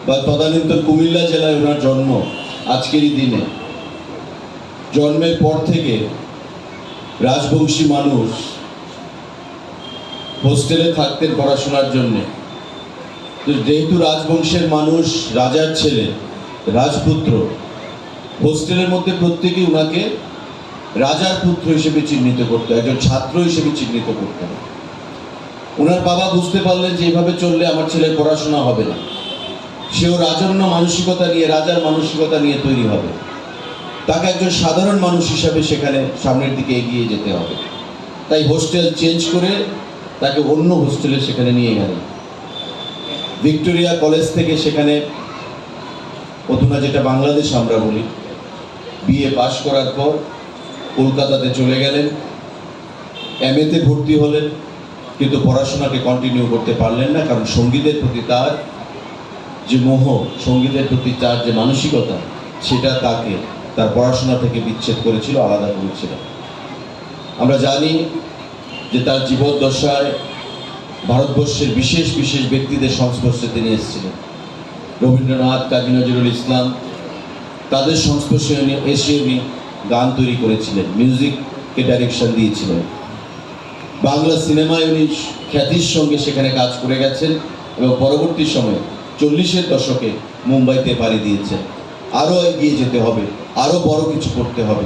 বা তদানীন্তন কুমিল্লা জেলায় ওনার জন্ম, আজকেরই দিনে জন্মের পর থেকে রাজবংশী মানুষ হোস্টেলে থাকতেন পড়াশোনার জন্য। তো যেহেতু রাজবংশের মানুষ, রাজার ছেলে, রাজপুত্র, হোস্টেলের মধ্যে প্রত্যেকেই ওনাকে রাজার পুত্র হিসেবে চিহ্নিত করতো, একজন ছাত্র হিসেবে চিহ্নিত করতো। ওনার বাবা বুঝতে পারলেন যে এভাবে চললে আমার ছেলের পড়াশোনা হবে না। সেও রাজন্য মানসিকতা নিয়ে, রাজার মানসিকতা নিয়ে তৈরি হবে। তাকে একজন সাধারণ মানুষ হিসাবে সেখানে সামনের দিকে এগিয়ে যেতে হবে। তাই হোস্টেল চেঞ্জ করে তাকে অন্য হোস্টেলে সেখানে নিয়ে গেলেন। ভিক্টোরিয়া কলেজ থেকে সেখানে, অধুনা যেটা বাংলাদেশ আমরা বলি, বিএ পাশ করার পর কলকাতাতে চলে গেলেন, এমএতে ভর্তি হলেন, কিন্তু পড়াশোনাকে কন্টিনিউ করতে পারলেন না, কারণ সঙ্গীতের প্রতি তার যে মোহ, সঙ্গীতের প্রতি তার যে মানসিকতা, সেটা তাকে তার পড়াশোনা থেকে বিচ্ছেদ করেছিল, আলাদা করেছিল। আমরা জানি যে তার জীবদ্দশায় ভারতবর্ষের বিশেষ বিশেষ ব্যক্তিদের সংস্পর্শে তিনি এসেছিলেন। রবীন্দ্রনাথ, কাজী নজরুল ইসলাম, তাদের সংস্পর্শে উনি এসে উনি গান তৈরি করেছিলেন, মিউজিককে ডাইরেকশন দিয়েছিলেন। বাংলা সিনেমায় উনি খ্যাতির সঙ্গে সেখানে কাজ করে গেছেন এবং পরবর্তী সময়ে চল্লিশের দশকে মুম্বাইতে পাড়ি দিয়েছেন। আরও এগিয়ে যেতে হবে, আরও বড় কিছু করতে হবে।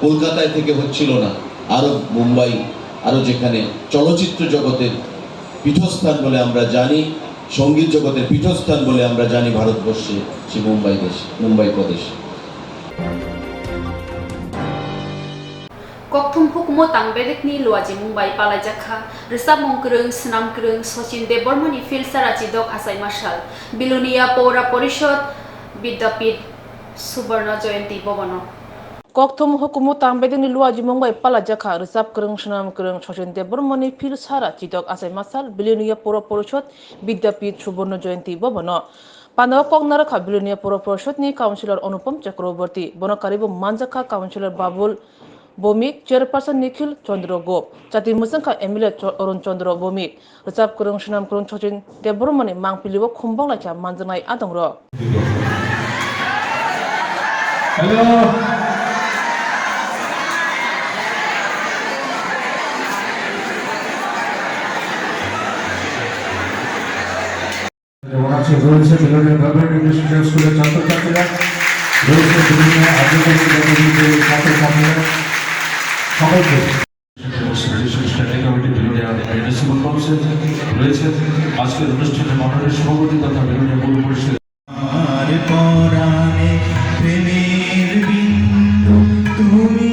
কলকাতায় থেকে হচ্ছিল না, আরও মুম্বাই, আরও যেখানে চলচ্চিত্র জগতের পীঠস্থান বলে আমরা জানি, সঙ্গীত জগতের পীঠস্থান বলে আমরা জানি ভারতবর্ষে, সে মুম্বাই দেশ, মুম্বাই প্রদেশ। Kokthum hukumu tang bedekni luajimung bai palaijakha rwchapmung kwrwng, swnam kwrwng Sachin Debbarmani philsa rachidok achai masa sal Bilonia Paura Porishod Vidyapith Subarna Jayanti Bhavan-o. Kokthum hukumu tang bedekni luajimung bai palaijakha rwchap kwrwng, swnam kwrwng Sachin Debbarmani philsa rachidok achai masa sal Bilonia Paura Porishod Vidyapith Subarna Jayanti Bhavan-o. Pandao kok narwkha Bilonia Paura Porishod ni Councillor Anupam Chakraborty, bono karwi bo manjakha Councillor Babul Bhowmik, Chairperson Nikhil Chandra Gop, chati mwchangkha M L A Cho-, Arun Chandra Bhowmik, rwchap kwrwng, swnam kwrwng Sachin Debbarmani mangpili o khumbok laikha manjaknai adongrok. Hello. যেমন আছে, রয়েছে Belonia government English medium স্কুলের ছাত্রছাত্রীরা, রয়েছে বিভিন্ন আন্তর্জাতিক গতিবিধির ছাত্রছাত্রীরা, সকলকে। Standing committee Belonia municipal council রয়েছে। আজকের অনুষ্ঠানে মাননীয় সভাপতি তথা বিলোনিয়া পৌর পরিষদের আমার পরাণে প্রেমের বিন্দু তুমি,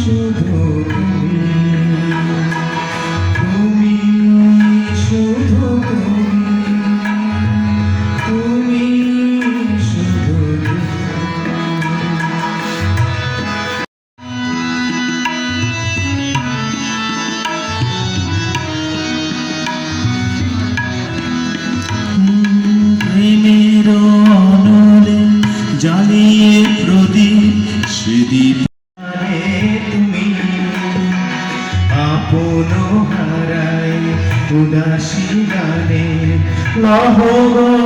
শুধু তুমি, তুমি, শুধু তুমি, তুমি, শুধু তুমি। প্রেমের অনলে জ্বালিয়ে প্রদীপ, সে দীপ। আরে তুমি আপন হারাই উদাসী গানে লহ গো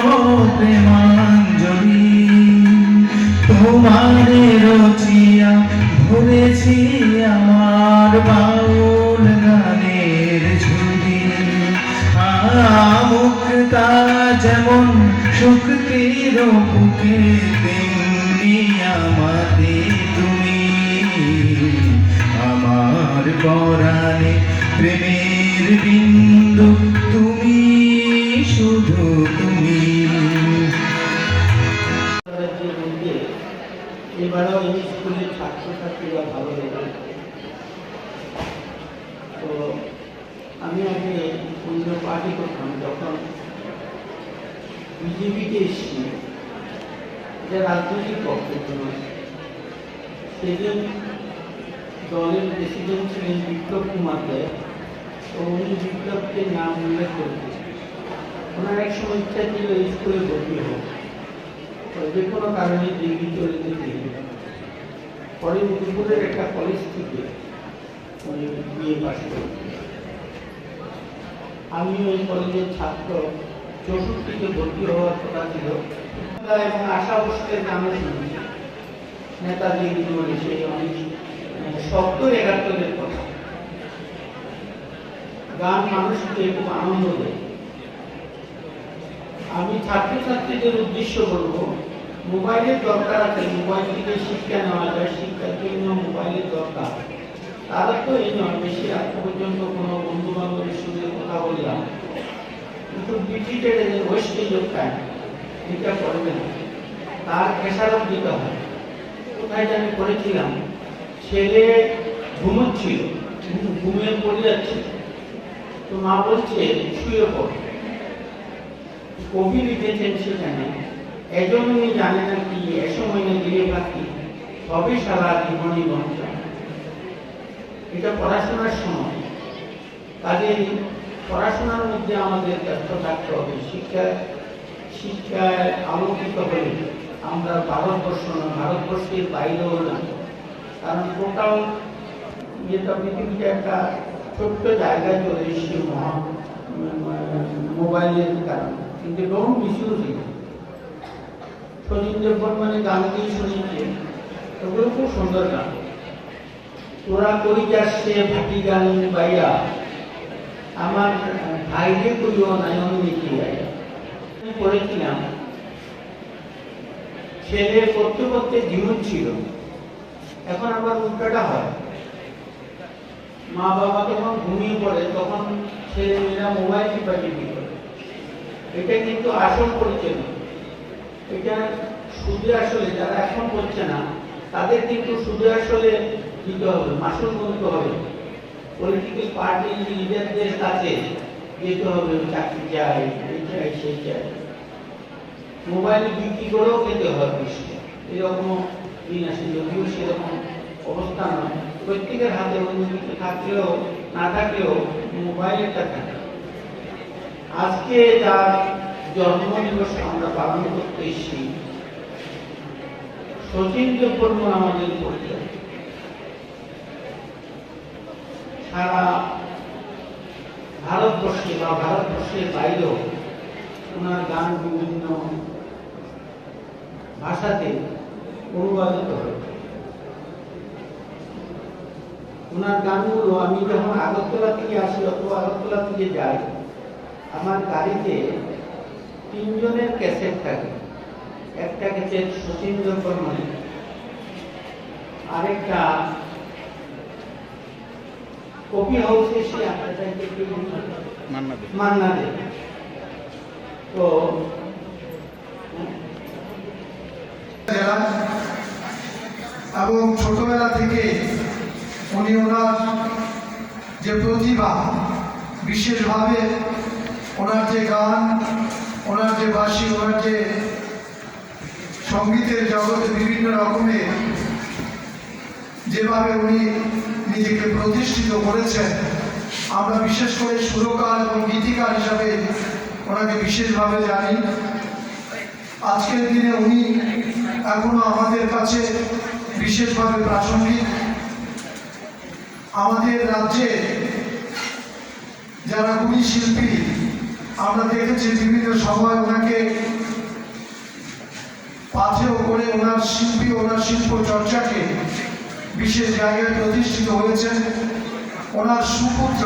প্রেমাঞ্জলি। তোমারে রচিয়া ভরেছি আমার বাউল গানের ঝুলি। আ, মুক্তা যেমন শুক্তির বুকে, তেমনি আমাতে তুমি। আমার পরাণে প্রেমের বিন্দু তুমি, শুধু তুমি। এবারও এই স্কুলের ছাত্রছাত্রীরা ভালো লেগেছে। তো আমি আগে অন্য পার্টি করতাম, যখন বিজেপিতে এসেছি, এটা রাজনৈতিক পক্ষের জন্য। সেদিন দলের প্রেসিডেন্ট ছিলেন বিপ্লব কুমার দেব, তো উনি বিপ্লবকে নাম উল্লেখ করেছেন। ওনার এক সময় ইচ্ছা ছিল এই স্কুলে ভর্তি হওয়া, তো যে কোনো কারণে ডিগ্রি চলে যেতে। পরে মিরপুরের একটা কলেজ থেকে উনি বিএ পাস করেন। আমি ওই কলেজের ছাত্র, চৌষট্টিতে ভর্তি হওয়ার কথা ছিল। এবং আশা ভোঁসলের গানও শুনেছি, নেতাজি ইন্দুরে সেই অনেক, মানে, সত্তর একাত্তরের কথা। গান মানুষকে খুব আনন্দ দেয়। আমি ছাত্রছাত্রীদের উদ্দেশ্য বলবো, মোবাইলের দরকার আছে, মোবাইল থেকে শিক্ষা নেওয়া যায়, শিক্ষার জন্য মোবাইলের দরকার। তারা তো এই নয়, বেশি রাত পর্যন্ত কোনো বন্ধু বান্ধবের সঙ্গে কথা বললাম, কিন্তু be treated as a wastage of time, এটা করবে না। তার খেসারত দিতে হয়। কোথায় জানি পড়েছিলাম, ছেলে ঘুমোচ্ছিল, ঘুমিয়ে পড়ে যাচ্ছে, তো মা বলছে, "শুয়ে পড়।" কবি লিখেছেন সেখানে, "এজন্যই জানে না কি, এসময় না দিলে বাকি, হবে সারা জীবনই বঞ্চনা।" এটা পড়াশোনার সময়, কাজেই পড়াশোনার মধ্যে আমাদের ব্যস্ত থাকতে হবে। শিক্ষা শিক্ষায় আলোকিত হলে আমরা ভারতবর্ষ না, ভারতবর্ষের বাইরেও না, কারণ টোটাল যেটা পৃথিবীতে একটা ছোট্ট জায়গায় চলে এসছে মহা উম, মোবাইলের কারণে, কিন্তু ডোন্ট মিসইউজ ইট। সচিন দেববর্মনের গানগুলি শুনেছি, ওগুলো খুব সুন্দর গান। তোরা কই যাস সে ভাটি গান বাইয়া, আমার ভাইরে কইও নয়ন মিটিয়া। আমি পড়েছিলাম, ছেলে পড়তে পড়তে ঝিমুচ্ছিল, এখন আবার উল্টাটা হয়। মা বাবা যখন ঘুমিয়ে পড়ে, তখন ছেলে মেয়েরা মোবাইল টিপাটিপি করে। এটা কিন্তু আসল পরিচয় নয়। এটা সুদে আসলে যারা এখন করছে না, তাদের কিন্তু সুদে আসলে দিতে হবে, মাসুল গুনতে হবে। পলিটিক্যাল পার্টি লিডারদের কাছে যেতে হবে, চাকরি চাই, এই চাই, সেই চাই। মোবাইল বিক্রি করেও খেতে হয় কৃষিকে, এরকমও দিন আসে, যদিও সেরকম অবস্থা নয়। প্রত্যেকের হাতে উন্নতি থাকলেও না থাকলেও মোবাইল একটা থাকে। আজকে যার জন্মদিবস আমরা পালন করতে এসেছি, শচীন দেববর্মন আমাদের পরিচয়। সারা ভারতবর্ষে বা ভারতবর্ষের বাইরেও ওনার গান বিভিন্ন ভাষাতে অনুবাদিত হয়েছে। ওনার গানগুলো আমি যখন আগরতলা থেকে আসি অথবা আগরতলা থেকে যাই, আমার গাড়িতে তিনজনের ক্যাসেট থাকে। একটা ক্যাসেট শচীন দেববর্মনের, আরেকটা কফি হাউসে সে একটা চাইতে কি মান্না দে। মান্না দে। তো এবং ছোটবেলা থেকে উনি ওনার যে প্রতিভা, বিশেষভাবে ওনার যে গান, ওনার যে বাঁশি, ওনার যে সঙ্গীতের জগতে বিভিন্ন রকমের যেভাবে উনি নিজেকে প্রতিষ্ঠিত করেছেন, আমরা বিশেষ করে সুরকার এবং গীতিকার হিসাবে ওনাকে বিশেষভাবে জানি। আজকের দিনে উনি এখনো আমাদের কাছে বিশেষভাবে প্রাসঙ্গিক। আমাদের রাজ্যে যারা গুণী শিল্পী, আমরা দেখেছি বিভিন্ন সময় ওনাকে পাথেয় করে ওনার শিল্পী, ওনার শিল্প চর্চাকে বিশেষ জায়গায় প্রতিষ্ঠিত হয়েছেন। ওনার সুপুত্র,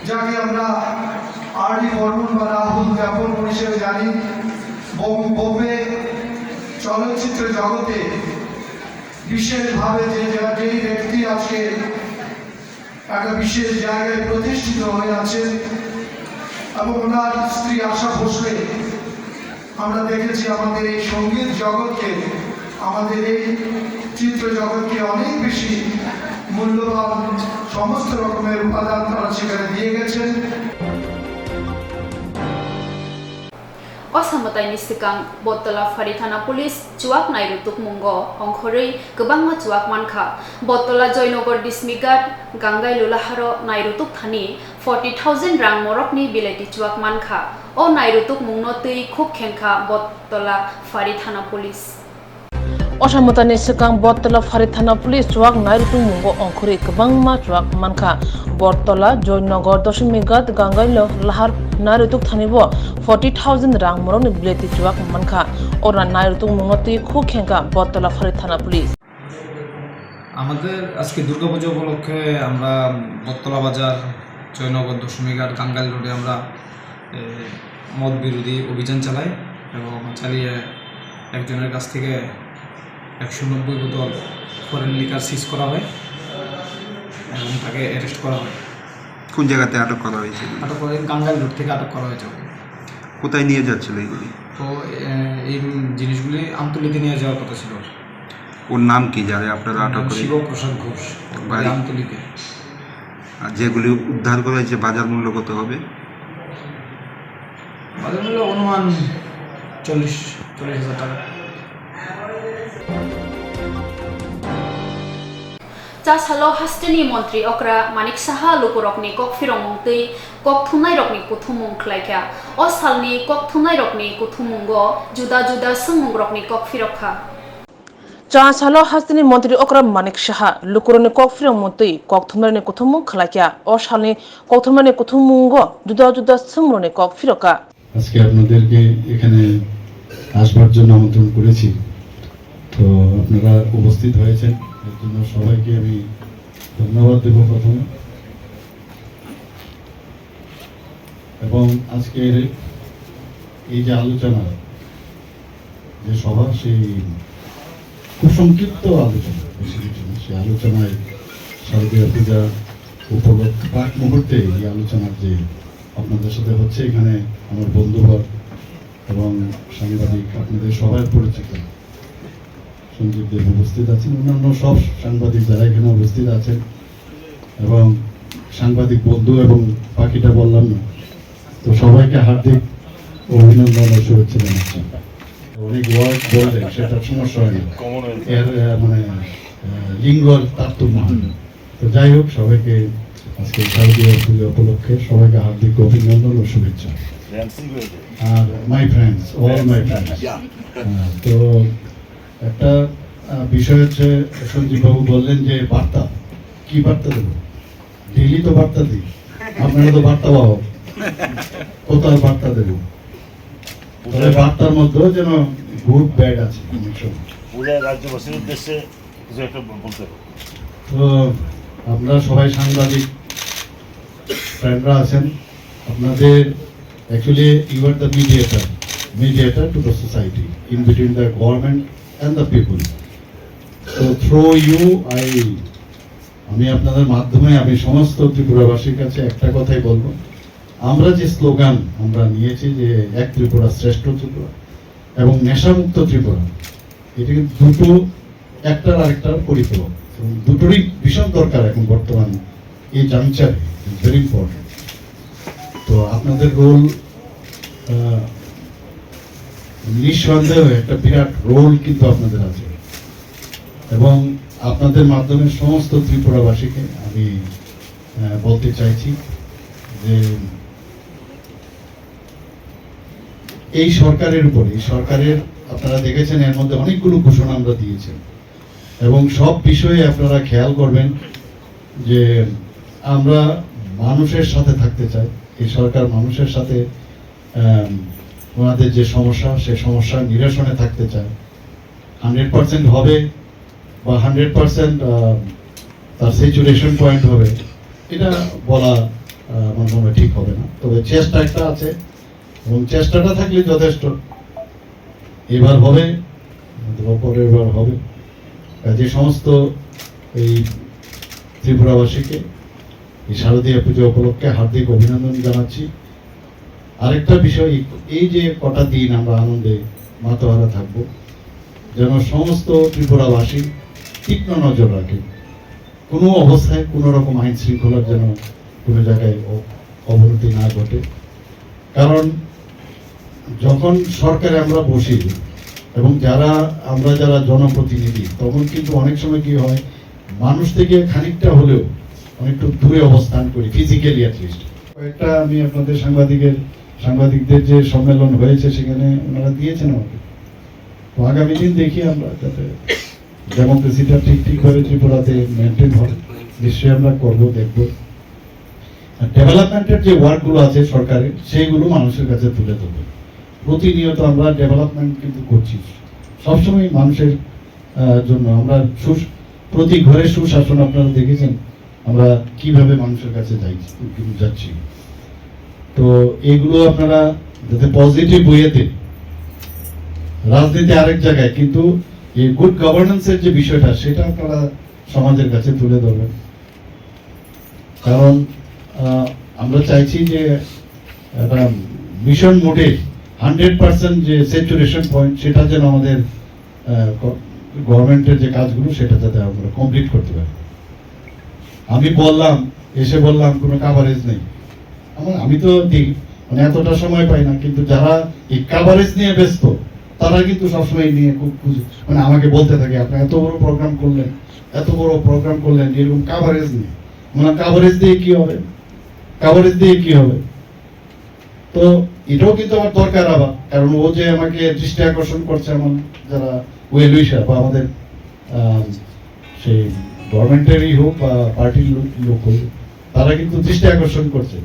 যাকে আমরা আর ডি বর্মন বা রাহুল দেববর্মন হিসেবে জানি, বোম-, বোম্বে চলচ্চিত্র জগতে বিশেষভাবে যে, যে, যেই ব্যক্তি আজকে একটা বিশেষ জায়গায় প্রতিষ্ঠিত হয়ে আছেন এবং ওনার স্ত্রী আশা ভোসলে আমরা দেখেছি আমাদের এই সঙ্গীত জগৎকে, আমাদের এই চিত্র জগৎকে অনেক বেশি মূল্যবান সমস্ত রকমের উপাদান তারা সেখানে দিয়ে গেছেন। O samwtaini swkang Bottola Phari Thana Police chuak nairutukmungo ongkhorwi kwbangma chuak mankha. Bottola Joynagar Dismighat Gangai Lulaharo nairutuk thani forty thousand rang morokni bileti chuak mankha. O nairutukmungno twi khuk khengkha Bottola Phari Thana Police. O samwtaini swkang Bottola Phari Thana Police chuak nairutukmungo ongkhorwi kwbangma chuak mankha. Bottola, Joynagar, Doshimighat, Gangailo, Lahar nairutuk thanibo forty thousand rang morokni bileti chuak mankha. Ora nairutukmungno twi khuk khengkha Bottola Phari Thana Police. আমাদের আজকে দুর্গাপুজো উপলক্ষে আমরা বটতলা বাজার, জয়নগর, দশমীঘাট, গাঙ্গাইল রোডে আমরা, এ, মদ বিরোধী অভিযান চালাই এবং চালিয়ে একজনের কাছ থেকে একশো নব্বই বোতল ফরেন লিকার সিজ করা হয় এবং তাকে অ্যারেস্ট করা হয়। কোন জায়গাতে আটক করা হয়েছিল? আটক করা হয় গাঙ্গাইল রোড থেকে আটক করা হয়েছে ওকে। কোথায় নিয়ে যাচ্ছিল এগুলি? তো, এ, এই জিনিসগুলি আমতলিতে নিয়ে যাওয়ার কথা ছিল ওর। ওর নাম কি, যারে আপনারা ওর আটক নাম করে? শিবপ্রসাদ ঘোষ, ওর বাড়ি? বাড়ি আমতলিতে। আর যেগুলি উদ্ধার করা হয়েছে, বাজার মূল্য কত হবে? বাজার মূল্য অনুমান চল্লিশ, চল্লিশ হাজার টাকা। Ta salo hasteni montri okra Manik Saha lukurokni kok phirokmung twi kok thumnairokni kuthumung khlaikha. O salni kok thumnairokni kuthumungo juda juda swngmungrokni kok phirokha. Cha salo hasteni montri okra Manik Saha lukurokni kok phirokmung twi kok thumnairokni kuthumung khlaikha. O salni kok thumnairokni kuthumungo juda juda swngmungrokni kok phirokha. আজকে আপনাদেরকে এখানে আসবার জন্য আমন্ত্রণ করেছি। তো আপনারা উপস্থিত হয়েছেন, এর জন্য সবাইকে আমি ধন্যবাদ দেব প্রথমে। এবং আজকের এই যে আলোচনা, যে সভা, সেই খুব সংক্ষিপ্ত আলোচনা, বেশি কিছু না। সেই আলোচনায় শারদীয় পূজা উপলক্ষে প্রাক মুহূর্তে এই আলোচনার যে আপনাদের সাথে হচ্ছে, এখানে আমার বন্ধুবর এবং সাংবাদিক, আপনাদের সবার পরিচিত সঞ্জীব দেব উপস্থিত আছেন, অন্যান্য সব সাংবাদিক যারা এখানে উপস্থিত আছেন এবং সাংবাদিক বন্ধু এবং বাকিটা বললাম না, তো সবাইকে হার্দিক অভিনন্দন ও শুভেচ্ছা জানাচ্ছি। অনেক ওয়ার্ড বললেন, সেটা সমস্যা হয় না। এর, আহ, মানে, আহ, লিঙ্গর তারতম্য হয় না। তো যাই হোক, সবাইকে আজকে শারদীয় পুজো উপলক্ষে সবাইকে হার্দিক অভিনন্দন ও শুভেচ্ছা। আর my friends, all my friends। আহ, তো একটা, আহ, বিষয় হচ্ছে, সঞ্জীব বাবু বললেন যে বার্তা, কি বার্তা দেবো? ডেইলি তো বার্তা দিই, আপনারা তো বার্তা বাহক, কত আর বার্তা দেবো? তবে বার্তার মধ্যেও যেন গুড ব্যাড আছে অনেক সময়। পূজায় রাজ্যবাসীর উদ্দেশ্যে কিছু একটা বলতে হবে। তো আপনারা সবাই সাংবাদিক ফ্রেন্ডরা আছেন, আপনাদের actually you are the mediator, mediator to the society in between the government and the people. So through you I, আমি আপনাদের মাধ্যমে আমি সমস্ত ত্রিপুরাবাসীর কাছে একটা কথাই বলবো, আমরা যে স্লোগান আমরা নিয়েছি যে এক ত্রিপুরা শ্রেষ্ঠ ত্রিপুরা এবং নেশামুক্ত ত্রিপুরা, এটা কিন্তু দুটো, একটার আরেকটার পরিপূরক এবং দুটোরই ভীষণ দরকার এখন বর্তমান এই জাংচারে, ভেরি ইম্পর্টেন্ট। তো আপনাদের রোল নিঃসন্দেহে একটা বিরাট রোল কিন্তু আপনাদের আছে এবং আপনাদের মাধ্যমে সমস্ত ত্রিপুরাবাসীকে আমি আহ, বলতে চাইছি যে এই সরকারের উপরে, এই সরকারের আপনারা দেখেছেন এর মধ্যে অনেকগুলো ঘোষণা আমরা দিয়েছি এবং সব বিষয়ে আপনারা খেয়াল করবেন যে আমরা মানুষের সাথে থাকতে চাই, এই সরকার মানুষের সাথে আম, ওনাদের যে সমস্যা, সেই সমস্যা নিরসনে থাকতে চায়। হান্ড্রেড পার্সেন্ট হবে বা হান্ড্রেড পার্সেন্ট তার স্যাচুরেশন পয়েন্ট হবে, এটা বলা আহ, আমার মনে হয় ঠিক হবে না। তবে চেষ্টা একটা আছে এবং চেষ্টাটা থাকলে যথেষ্ট। এবার হবে, অথবা পরের বার হবে। কাজে সমস্ত এই ত্রিপুরাবাসীকে এই শারদীয় পুজো উপলক্ষে হার্দিক অভিনন্দন জানাচ্ছি। আরেকটা বিষয়, এই যে কটা দিন আমরা আনন্দে মাতোয়ারা থাকব, যেন সমস্ত ত্রিপুরাবাসী তীক্ষ্ণ নজর রাখে, কোনো অবস্থায় কোনো রকম আইন শৃঙ্খলার যেন কোনো জায়গায় অ-, অবনতি না ঘটে। কারণ যখন সরকারে আমরা বসি এবং যারা, আমরা যারা জনপ্রতিনিধি, তখন কিন্তু অনেক সময় কি হয়, মানুষ থেকে খানিকটা হলেও অনেকটু দূরে অবস্থান করি, ফিজিক্যালি অ্যাটলিস্ট। কয়েকটা আমি আপনাদের সাংবাদিকের, সাংবাদিকদের যে সম্মেলন হয়েছে, সেখানে ওনারা দিয়েছেন আমাকে। তো আগামী দিন দেখি আমরা যাতে ডেমোক্রেসিটা ঠিক ঠিকভাবে ত্রিপুরাতে মেনটেন হয়, নিশ্চয়ই আমরা করব, দেখব। আর ডেভেলপমেন্টের যে ওয়ার্কগুলো আছে সরকারের, সেইগুলো মানুষের কাছে তুলে ধরবে। প্রতিনিয়ত আমরা ডেভেলপমেন্ট কিন্তু করছি, সবসময় মানুষের আহ, জন্য আমরা সুস-, প্রতি ঘরে সুশাসন আপনারা দেখেছেন, আমরা কিভাবে মানুষের কাছে যাই, যাচ্ছি। তো এইগুলো আপনারা যাতে পজিটিভ ওয়েতে, রাজনীতি আরেক জায়গায়, কিন্তু এই গুড গভর্নেন্সের যে বিষয়টা, সেটা আপনারা সমাজের কাছে তুলে ধরবেন। কারণ আহ, আমরা চাইছি যে একটা মিশন মোডে হান্ড্রেড পার্সেন্ট যে স্যাচুরেশন পয়েন্ট, সেটা যেন আমাদের গভর্নমেন্টের যে কাজগুলো, সেটা যাতে আমরা কমপ্লিট করতে পারি। আমি বললাম, এসে বললাম কোনো কাভারেজ নেই। আমার, আমি তো দেখি, মানে, এতটা সময় পাই না, কিন্তু যারা এই কাভারেজ নিয়ে ব্যস্ত, তারা কিন্তু সবসময় নিয়ে খুব খুশি, মানে আমাকে বলতে থাকে, "আপনি এত বড় প্রোগ্রাম করলেন, এত বড় প্রোগ্রাম করলেন, এরকম কাভারেজ নেই।" বললাম, "কাভারেজ দিয়ে কি হবে? কাভারেজ দিয়ে কি হবে?" তো এটাও কিন্তু আমার দরকার আবার, কারণ ও যে আমাকে দৃষ্টি আকর্ষণ করছে, আমার যারা ওয়েল উইশার বা আমাদের, আহ, সেই গভর্নমেন্টেরই হোক বা পার্টির লোক, লোক হোক, তারা কিন্তু দৃষ্টি আকর্ষণ করছে।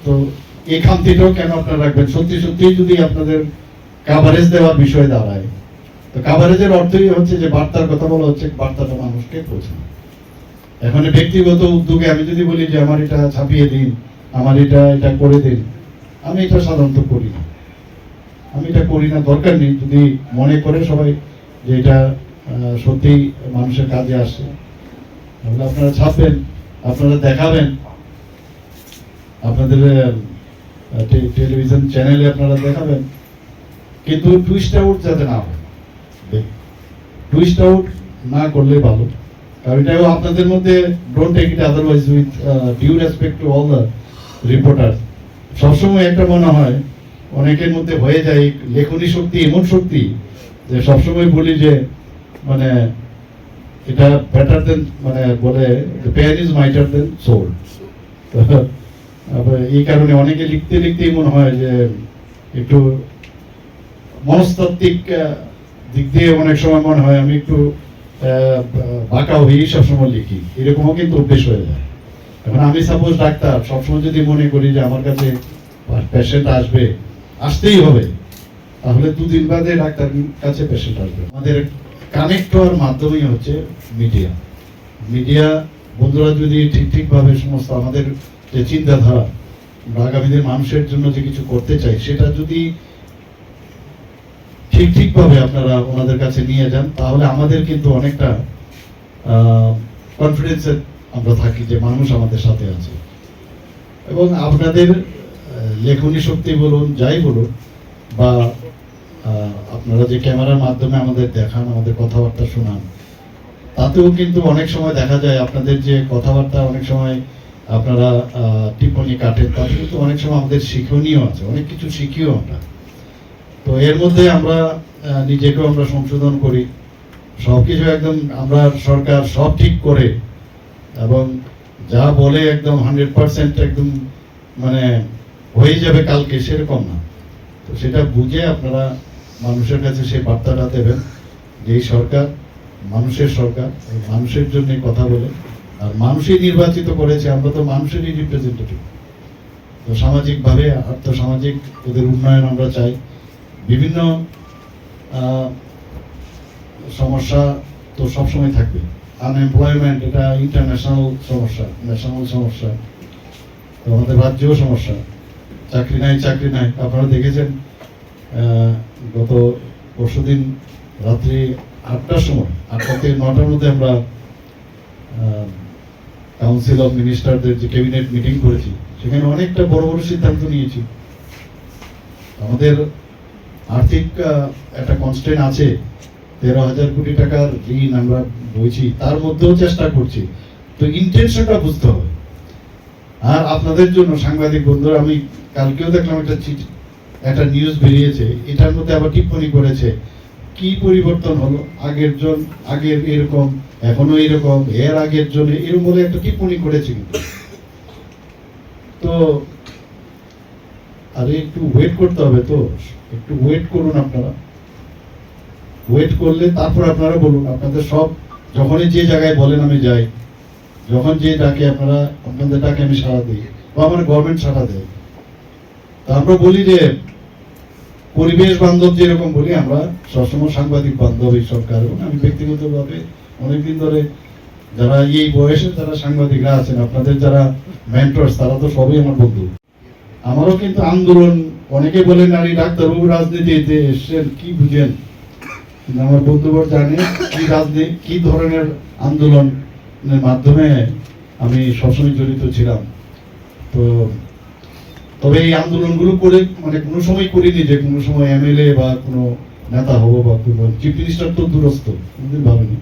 তো এই খামতিটাও কেন আপনারা রাখবেন? সত্যি সত্যি যদি আপনাদের কাভারেজ দেওয়ার বিষয় দাঁড়ায়, তো কাভারেজের অর্থই হচ্ছে যে বার্তার কথা বলা হচ্ছে, বার্তাটা মানুষকে পৌঁছানো। এখন ব্যক্তিগত উদ্যোগে আমি যদি বলি যে আমার এটা ছাপিয়ে দিন, আমার এটা, এটা করে দিন, আমি এটা সাধারণত করি না। আমি এটা করি না, দরকার নেই। যদি মনে করে সবাই যে এটা, আহ, সত্যি মানুষের কাজে আসে, তাহলে আপনারা ছাপবেন, আপনারা দেখাবেন, আপনাদের, আহ, টে-, টেলিভিশন চ্যানেলে আপনারা দেখাবেন, কিন্তু টুইস্ট আউট যাতে না হয়, টুইস্ট আউট না করলে ভালো। কারণ এটাও আপনাদের মধ্যে, don't take it otherwise, with, uh, due respect to all the reporters, সবসময় একটা মনে হয় অনেকের মধ্যে হয়ে যায় লেখনী শক্তি, এমন শক্তি যে সবসময় বলি যে, মানে, এটা বেটার দেন, মানে, বলে, "The pen is mightier than sword।" তো আবার এই কারণে অনেকে লিখতে লিখতেই মনে হয় যে একটু মনস্তাত্ত্বিক, আহ, দিক দিয়ে অনেক সময় মনে হয় আমি একটু, আহ, বাঁকা হয়েই সবসময় লিখি, এরকমও কিন্তু অভ্যেস হয়ে যায়। এখন আমি সাপোজ ডাক্তার, সবসময় যদি মনে করি যে আমার কাছে পেশেন্ট আসবে, আসতেই হবে, তাহলে দুদিন বাদে ডাক্তার কাছে পেশেন্ট আসবে। আমাদের কানেক্ট হওয়ার মাধ্যমই হচ্ছে মিডিয়া। মিডিয়া বন্ধুরা যদি ঠিক ঠিকভাবে সমস্ত আমাদের যে চিন্তাধারা, আমরা আগামী দিনে মানুষের জন্য যে কিছু করতে চাই, সেটা যদি ঠিক ঠিকভাবে আপনারা ওনাদের কাছে নিয়ে যান, তাহলে আমাদের কিন্তু অনেকটা, আহ, কনফিডেন্সে আমরা থাকি যে মানুষ আমাদের সাথে আছে। এবং আপনাদের, আহ, লেখনী শক্তি বলুন, যাই বলুন, বা, আহ, আপনারা যে ক্যামেরার মাধ্যমে আমাদের দেখান, আমাদের কথাবার্তা শোনান, তাতেও কিন্তু অনেক সময় দেখা যায় আপনাদের যে কথাবার্তা, অনেক সময় আপনারা, আহ, টিপ্পনী কাটেন, তাতে কিন্তু অনেক সময় আমাদের শিক্ষণীয় আছে, অনেক কিছু শিখিও আমরা। তো এর মধ্যে আমরা, আহ, নিজেকেও আমরা সংশোধন করি, সবকিছু একদম আমরা সরকার সব ঠিক করে এবং যা বলে একদম হান্ড্রেড পার্সেন্ট একদম, মানে, হয়ে যাবে কালকে, সেরকম না। তো সেটা বুঝে আপনারা মানুষের কাছে সেই বার্তাটা দেবেন যে এই সরকার মানুষের সরকার, এই মানুষের জন্য কথা বলে, আর মানুষই নির্বাচিত করেছে, আমরা তো মানুষেরই রিপ্রেজেন্টেটিভ। তো সামাজিকভাবে, আর্থসামাজিক ওদের উন্নয়ন আমরা চাই। বিভিন্ন, আহ, সমস্যা তো সবসময় থাকবে। আনএমপ্লয়মেন্ট, এটা ইন্টারন্যাশনাল সমস্যা, ন্যাশনাল সমস্যা। তো আমাদের রাজ্যেও সমস্যা, চাকরি নাই, চাকরি নাই। আপনারা দেখেছেন, আহ, গত পরশুদিন রাত্রি আটটার সময়, আটটা থেকে নটার মধ্যে আমরা, আহ, কাউন্সিল অফ মিনিস্টারদের যে ক্যাবিনেট মিটিং করেছি, সেখানে অনেকটা বড় বড় সিদ্ধান্ত নিয়েছি। আমাদের আর্থিক, আহ, একটা কনস্ট্রেন্ট আছে, তেরো হাজার কোটি টাকার ঋণ আমরা বইছি, তার মধ্যেও চেষ্টা করছি। তো ইন্টেনশনটা বুঝতে হবে। আর আপনাদের জন্য সাংবাদিক বন্ধুরা, আমি কালকেও দেখলাম একটা চিঠি, একটা নিউজ বেরিয়েছে, এটার মধ্যে আবার টিপ্পনী করেছে, কি পরিবর্তন হলো, আগের জন, আগের এরকম, এখনো এরকম, এর আগের জন এরকম বলে একটা টিপ্পনী করেছে কিন্তু। তো আরে একটু ওয়েট করতে হবে তো, একটু ওয়েট করুন আপনারা। ওয়েট করলে তারপর আপনারা বলুন, আপনাদের সব, যখনই যে জায়গায় বলেন আমি যাই, যখন যে ডাকে আপনারা, আপনাদের ডাকে আমি সাড়া দিই বা আমার গভর্নমেন্ট সাড়া দেয়। তা আমরা বলি যে পরিবেশ বান্ধব যেরকম বলি, আমরা সবসময় সাংবাদিক বান্ধব এই সরকার। এবং আমি ব্যক্তিগতভাবে অনেকদিন ধরে যারা এই বয়সে যারা সাংবাদিকরা আছেন, আপনাদের যারা মেন্টরস, তারা তো সবই আমার বন্ধু। আমারও কিন্তু আন্দোলন, অনেকে বলেন, "আরে ডাক্তারবাবু রাজনীতিতে এসছেন, কি বুঝেন?" কিন্তু আমার বন্ধুবর জানে কি রাজনীতি, কি ধরনের আন্দোলনের মাধ্যমে আমি সবসময় জড়িত ছিলাম। তো তবে এই আন্দোলনগুলো করে, মানে, কোনো সময় করিনি যে কোনো সময় এমএলএ বা কোনো নেতা হবো বা কোনো চিফ মিনিস্টার, তো দূরস্থ, কোনোদিন ভাবিনি।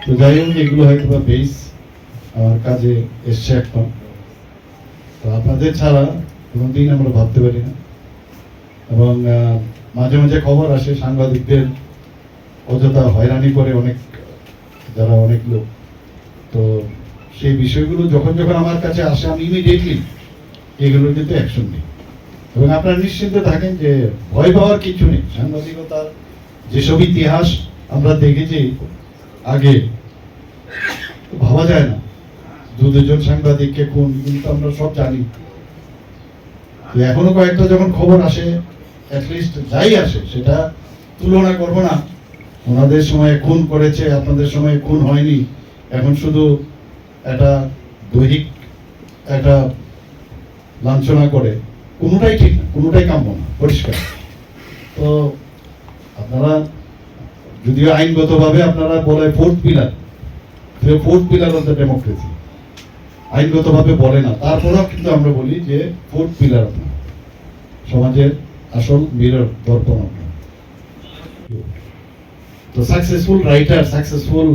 তো যাই হোক, এগুলো হয়তো বা বেস আমার কাজে এসছে এখন। তো আপনাদের ছাড়া কোনোদিন আমরা ভাবতে পারি না। এবং আহ, মাঝে মাঝে খবর আসে সাংবাদিকদের অযথা হয়রানি করে অনেক, যারা অনেক লোক। তো সেই বিষয়গুলো যখন যখন আমার কাছে আসে, আমি ইমিডিয়েটলি এগুলোর কিন্তু অ্যাকশন নিই। এবং আপনারা নিশ্চিন্তে থাকেন যে ভয় পাওয়ার কিছু নেই। সাংবাদিকতার যেসব ইতিহাস আমরা দেখেছি আগে, ভাবা যায় না দু দুজন সাংবাদিককে খুন, কিন্তু আমরা সব জানি। তো এখনো কয়েকটা যখন খবর আসে, অ্যাটলিস্ট যাই আসে, সেটা তুলনা করবো না। ওনাদের সময় খুন করেছে, আপনাদের সময় খুন হয়নি। এখন শুধু একটা দৈহিক একটা লাঞ্ছনা করে, কোনোটাই ঠিক না, কোনোটাই কাম্য না, পরিষ্কার। তো আপনারা যদিও আইনগতভাবে আপনারা বলে fourth pillar, fourth pillar of the democracy, আইনগতভাবে বলে না, তারপরেও কিন্তু আমরা বলি যে ফোর্থ পিলার আপনারা, সমাজের আসল মিরর, দর্পণ আপনারা। তো সাকসেসফুল রাইটার, সাকসেসফুল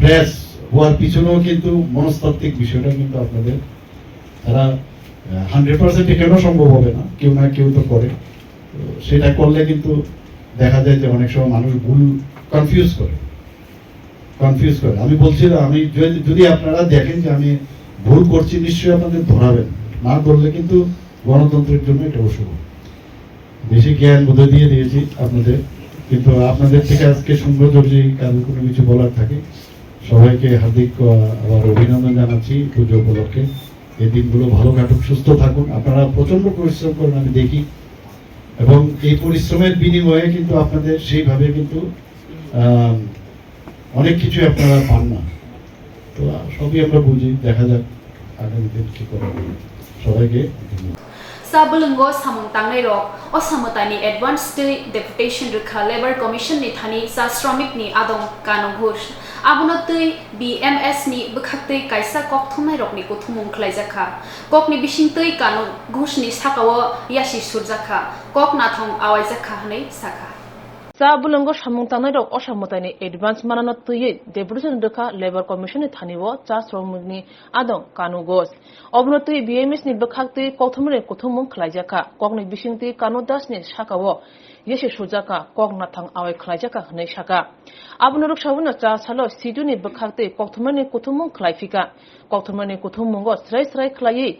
প্রেস হওয়ার পিছনেও কিন্তু মনস্তাত্ত্বিক বিষয়টা কিন্তু আপনাদের, তারা হান্ড্রেড পার্সেন্ট এখানেও সম্ভব হবে না, কেউ না কেউ তো করে। তো সেটা করলে কিন্তু দেখা যায় যে অনেক সময় মানুষ ভুল, কনফিউজ করে, কনফিউজ করে। আমি বলছি না, আমি যদি যদি আপনারা দেখেন যে আমি ভুল করছি, নিশ্চয়ই আপনাদের ধরাবেন। না ধরলে কিন্তু গণতন্ত্রের জন্য এটা অশুভ। বেশি জ্ঞান বোধহয় দিয়ে দিয়েছি আপনাদের, কিন্তু আপনাদের থেকে আজকে শুনবো যদি কারোর কোনো কিছু বলার থাকে। সবাইকে হার্দিক আহ, আবার অভিনন্দন জানাচ্ছি পুজো উপলক্ষে। এই দিনগুলো ভালো কাটুক, সুস্থ থাকুন। আপনারা প্রচণ্ড পরিশ্রম করেন, আমি দেখি, এবং এই পরিশ্রমের বিনিময়ে কিন্তু আপনাদের সেইভাবে কিন্তু আহ, অনেক কিছু আপনারা পান না। তো সবই আমরা বুঝি, দেখা যাক আগামী দিন কি করা যায়। সবাইকে ধন্যবাদ। Sa bwlwngo samung tangnai rok osa mwtaini advance twi deputation rwkha Labour Commission ni thani cha sromik ni adong Kanu Ghosh. Abono twi B M S ni bwkhaktwi kaisa kok thumnai rokni kuthumung khwlaijakha. Kokni bisingtwi Kanu Ghosh ni sakao yasi surjakha, kok nathong awaijakha hwnwi sakha. Cha bwlwngo samung tangnai rok osa mwtaini advance manano twiwi deputation rwkha Labour Commission ni thani o cha sromik ni adong Kanu Ghosh. Obono twi B M S ni bwkhak twi kokthumani kuthumung khwlaijakha. Kokni bising twi Kanu Das ni saka o yasi sujaka, kok nathang awai khwlaijakha hwnwi sakha. Abono rwksa wino cha salo situ ni bwkhak twi kokthumani kuthumung khwlaiphika. Kokthumani kuthumungo srai srai khwlaiwi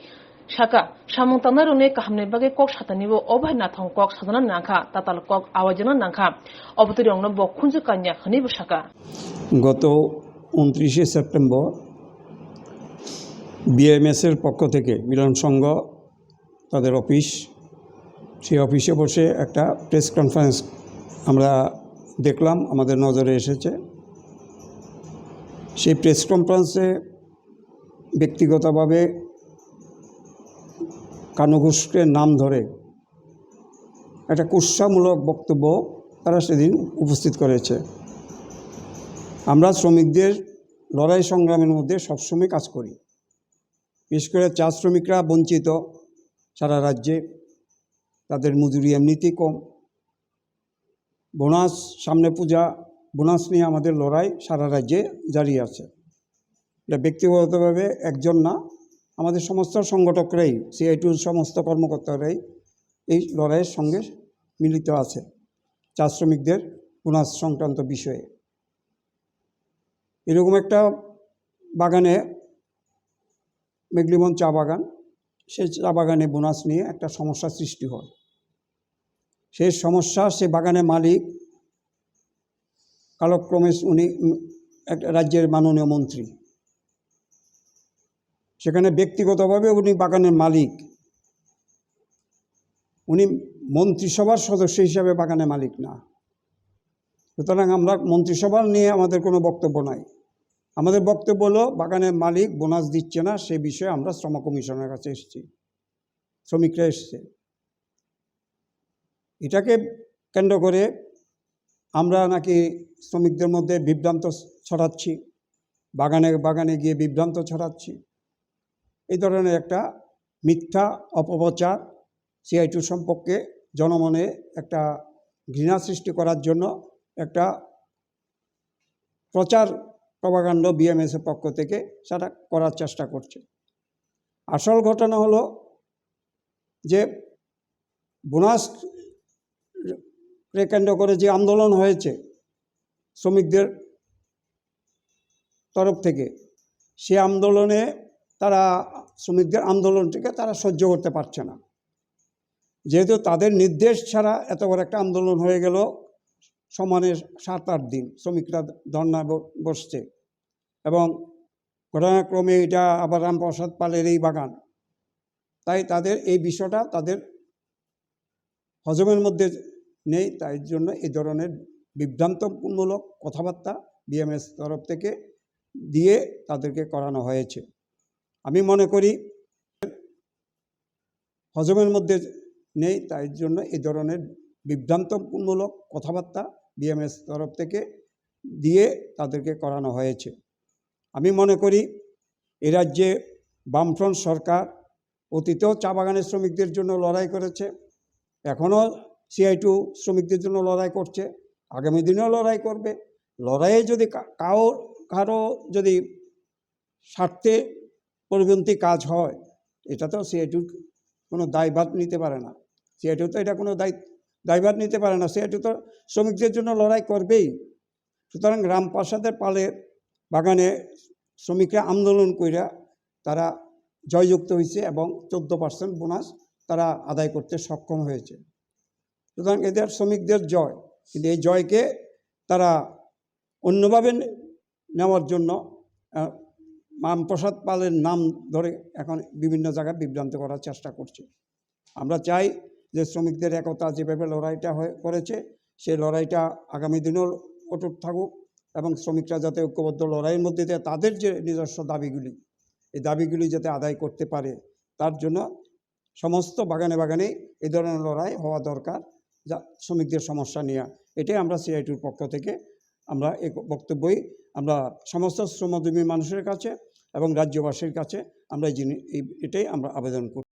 Saka, samung tangnai rokni kahamni bagwi kok satani bo obo hai nathong kok sajana nangkha, tatal kok awajana nangkha, obotwi rokno bo khunju kanya hwnwi bo saka. গত ঊনত্রিশে September BMS এর পক্ষ থেকে মিলন সংঘ তাদের অফিস, সেই অফিসে বসে একটা প্রেস কনফারেন্স আমরা দেখলাম, আমাদের নজরে এসেছে। সেই প্রেস কনফারেন্সে ব্যক্তিগতভাবে কানু ঘোষকে নাম ধরে একটা কুৎসামূলক বক্তব্য তারা সেদিন উপস্থিত করেছে। আমরা শ্রমিকদের লড়াই সংগ্রামের মধ্যে সবসময় কাজ করি। বিশেষ করে চা শ্রমিকরা বঞ্চিত সারা রাজ্যে, তাদের মজুরি এমনিতেই কম। বোনাস, সামনে পূজা, বোনাস নিয়ে আমাদের লড়াই সারা রাজ্যে জারি আছে। এটা ব্যক্তিগতভাবে একজন না, আমাদের সমস্ত সংগঠকরাই, সিআইটিউর সমস্ত কর্মকর্তারাই এই লড়াইয়ের সঙ্গে মিলিত আছে চা শ্রমিকদের বোনাস সংক্রান্ত বিষয়ে। এরকম একটা বাগানে, মেঘলিবন চা বাগান, সেই চা বাগানে বোনাস নিয়ে একটা সমস্যা সৃষ্টি হয়। সেই সমস্যা, সে বাগানের মালিক কালক্রমে উনি, উম, এক রাজ্যের মাননীয় মন্ত্রী। সেখানে ব্যক্তিগতভাবে উনি বাগানের মালিক, উনি মন্ত্রিসভার সদস্য হিসাবে বাগানের মালিক না। সুতরাং আমরা মন্ত্রিসভা নিয়ে আমাদের কোনো বক্তব্য নাই। আমাদের বক্তব্য হলো বাগানের মালিক বোনাস দিচ্ছে না, সে বিষয়ে আমরা শ্রম কমিশনের কাছে এসেছি, শ্রমিকরা এসছে। এটাকে কেন্দ্র করে আমরা নাকি শ্রমিকদের মধ্যে বিভ্রান্ত ছড়াচ্ছি, বাগানে বাগানে গিয়ে বিভ্রান্ত ছড়াচ্ছি, এই ধরনের একটা মিথ্যা অপপ্রচার, সিআইটিউ সম্পর্কে জনমনে একটা ঘৃণা সৃষ্টি করার জন্য একটা প্রচার, প্রপাগান্ডা বিএমএস এর পক্ষ থেকে সেটা করার চেষ্টা করছে। আসল ঘটনা হলো, যে বোনাসকে কেন্দ্র করে যে আন্দোলন হয়েছে শ্রমিকদের তরফ থেকে, সে আন্দোলনে তারা, শ্রমিকদের আন্দোলনটিকে তারা সহ্য করতে পারছে না। যেহেতু তাদের নির্দেশ ছাড়া এত বড় একটা আন্দোলন হয়ে গেল, সমানে সাত আট দিন শ্রমিকরা ধর্ণা ব-, বসছে এবং ঘটনাক্রমে এটা আবার রামপ্রসাদ পালের এই বাগান। তাই তাদের এই বিষয়টা তাদের হজমের মধ্যে নেই, তাই জন্য এই ধরনের বিভ্রান্তমূলক কথাবার্তা বিএমএস তরফ থেকে দিয়ে তাদেরকে করানো হয়েছে। আমি মনে করি হজমের মধ্যে নেই, তাই জন্য এই ধরনের বিভ্রান্তমূলক কথাবার্তা বিএমএস তরফ থেকে দিয়ে তাদেরকে করানো হয়েছে। আমি মনে করি এই রাজ্যে বামফ্রন্ট সরকার অতীতেও চা বাগানের শ্রমিকদের জন্য লড়াই করেছে, এখনও সিআইটিউ শ্রমিকদের জন্য লড়াই করছে, আগামী দিনেও লড়াই করবে। লড়াইয়ে যদি কা-, কারো, কারো যদি স্বার্থে পরিপন্থী কাজ হয়, এটা তো সিআইটিউর কোনো দায়ভার নিতে পারে না। সিআইটিউ তো এটা কোনো দায়-, দায়ভার নিতে পারে না। সিআইটিউ তো শ্রমিকদের জন্য লড়াই করবেই। সুতরাং রামপ্রসাদের পালের বাগানে শ্রমিকরা আন্দোলন কইরা তারা জয়যুক্ত হয়েছে এবং চোদ্দ পার্সেন্ট বোনাস তারা আদায় করতে সক্ষম হয়েছে। সুতরাং এদের শ্রমিকদের জয়, কিন্তু এই জয়কে তারা অন্যভাবে নে-, নেওয়ার জন্য, আহ, রামপ্রসাদ পালের নাম ধরে এখন বিভিন্ন জায়গায় বিভ্রান্ত করার চেষ্টা করছে। আমরা চাই যে শ্রমিকদের একতা যেভাবে লড়াইটা হয়ে, করেছে, সেই লড়াইটা আগামী দিনেও অটুট থাকুক এবং শ্রমিকরা যাতে ঐক্যবদ্ধ লড়াইয়ের মধ্যে দিয়ে তাদের যে নিজস্ব দাবিগুলি, এই দাবিগুলি যাতে আদায় করতে পারে, তার জন্য সমস্ত বাগানে বাগানে এই ধরনের লড়াই হওয়া দরকার, যা শ্রমিকদের সমস্যা নিয়ে। এটাই আমরা সিআইটিউর পক্ষ থেকে আমরা এই বক্তব্যই আমরা সমস্ত শ্রমজীবী মানুষের কাছে এবং রাজ্যবাসীর কাছে আমরা এই জিনি-, এই, এটাই আমরা আবেদন করি।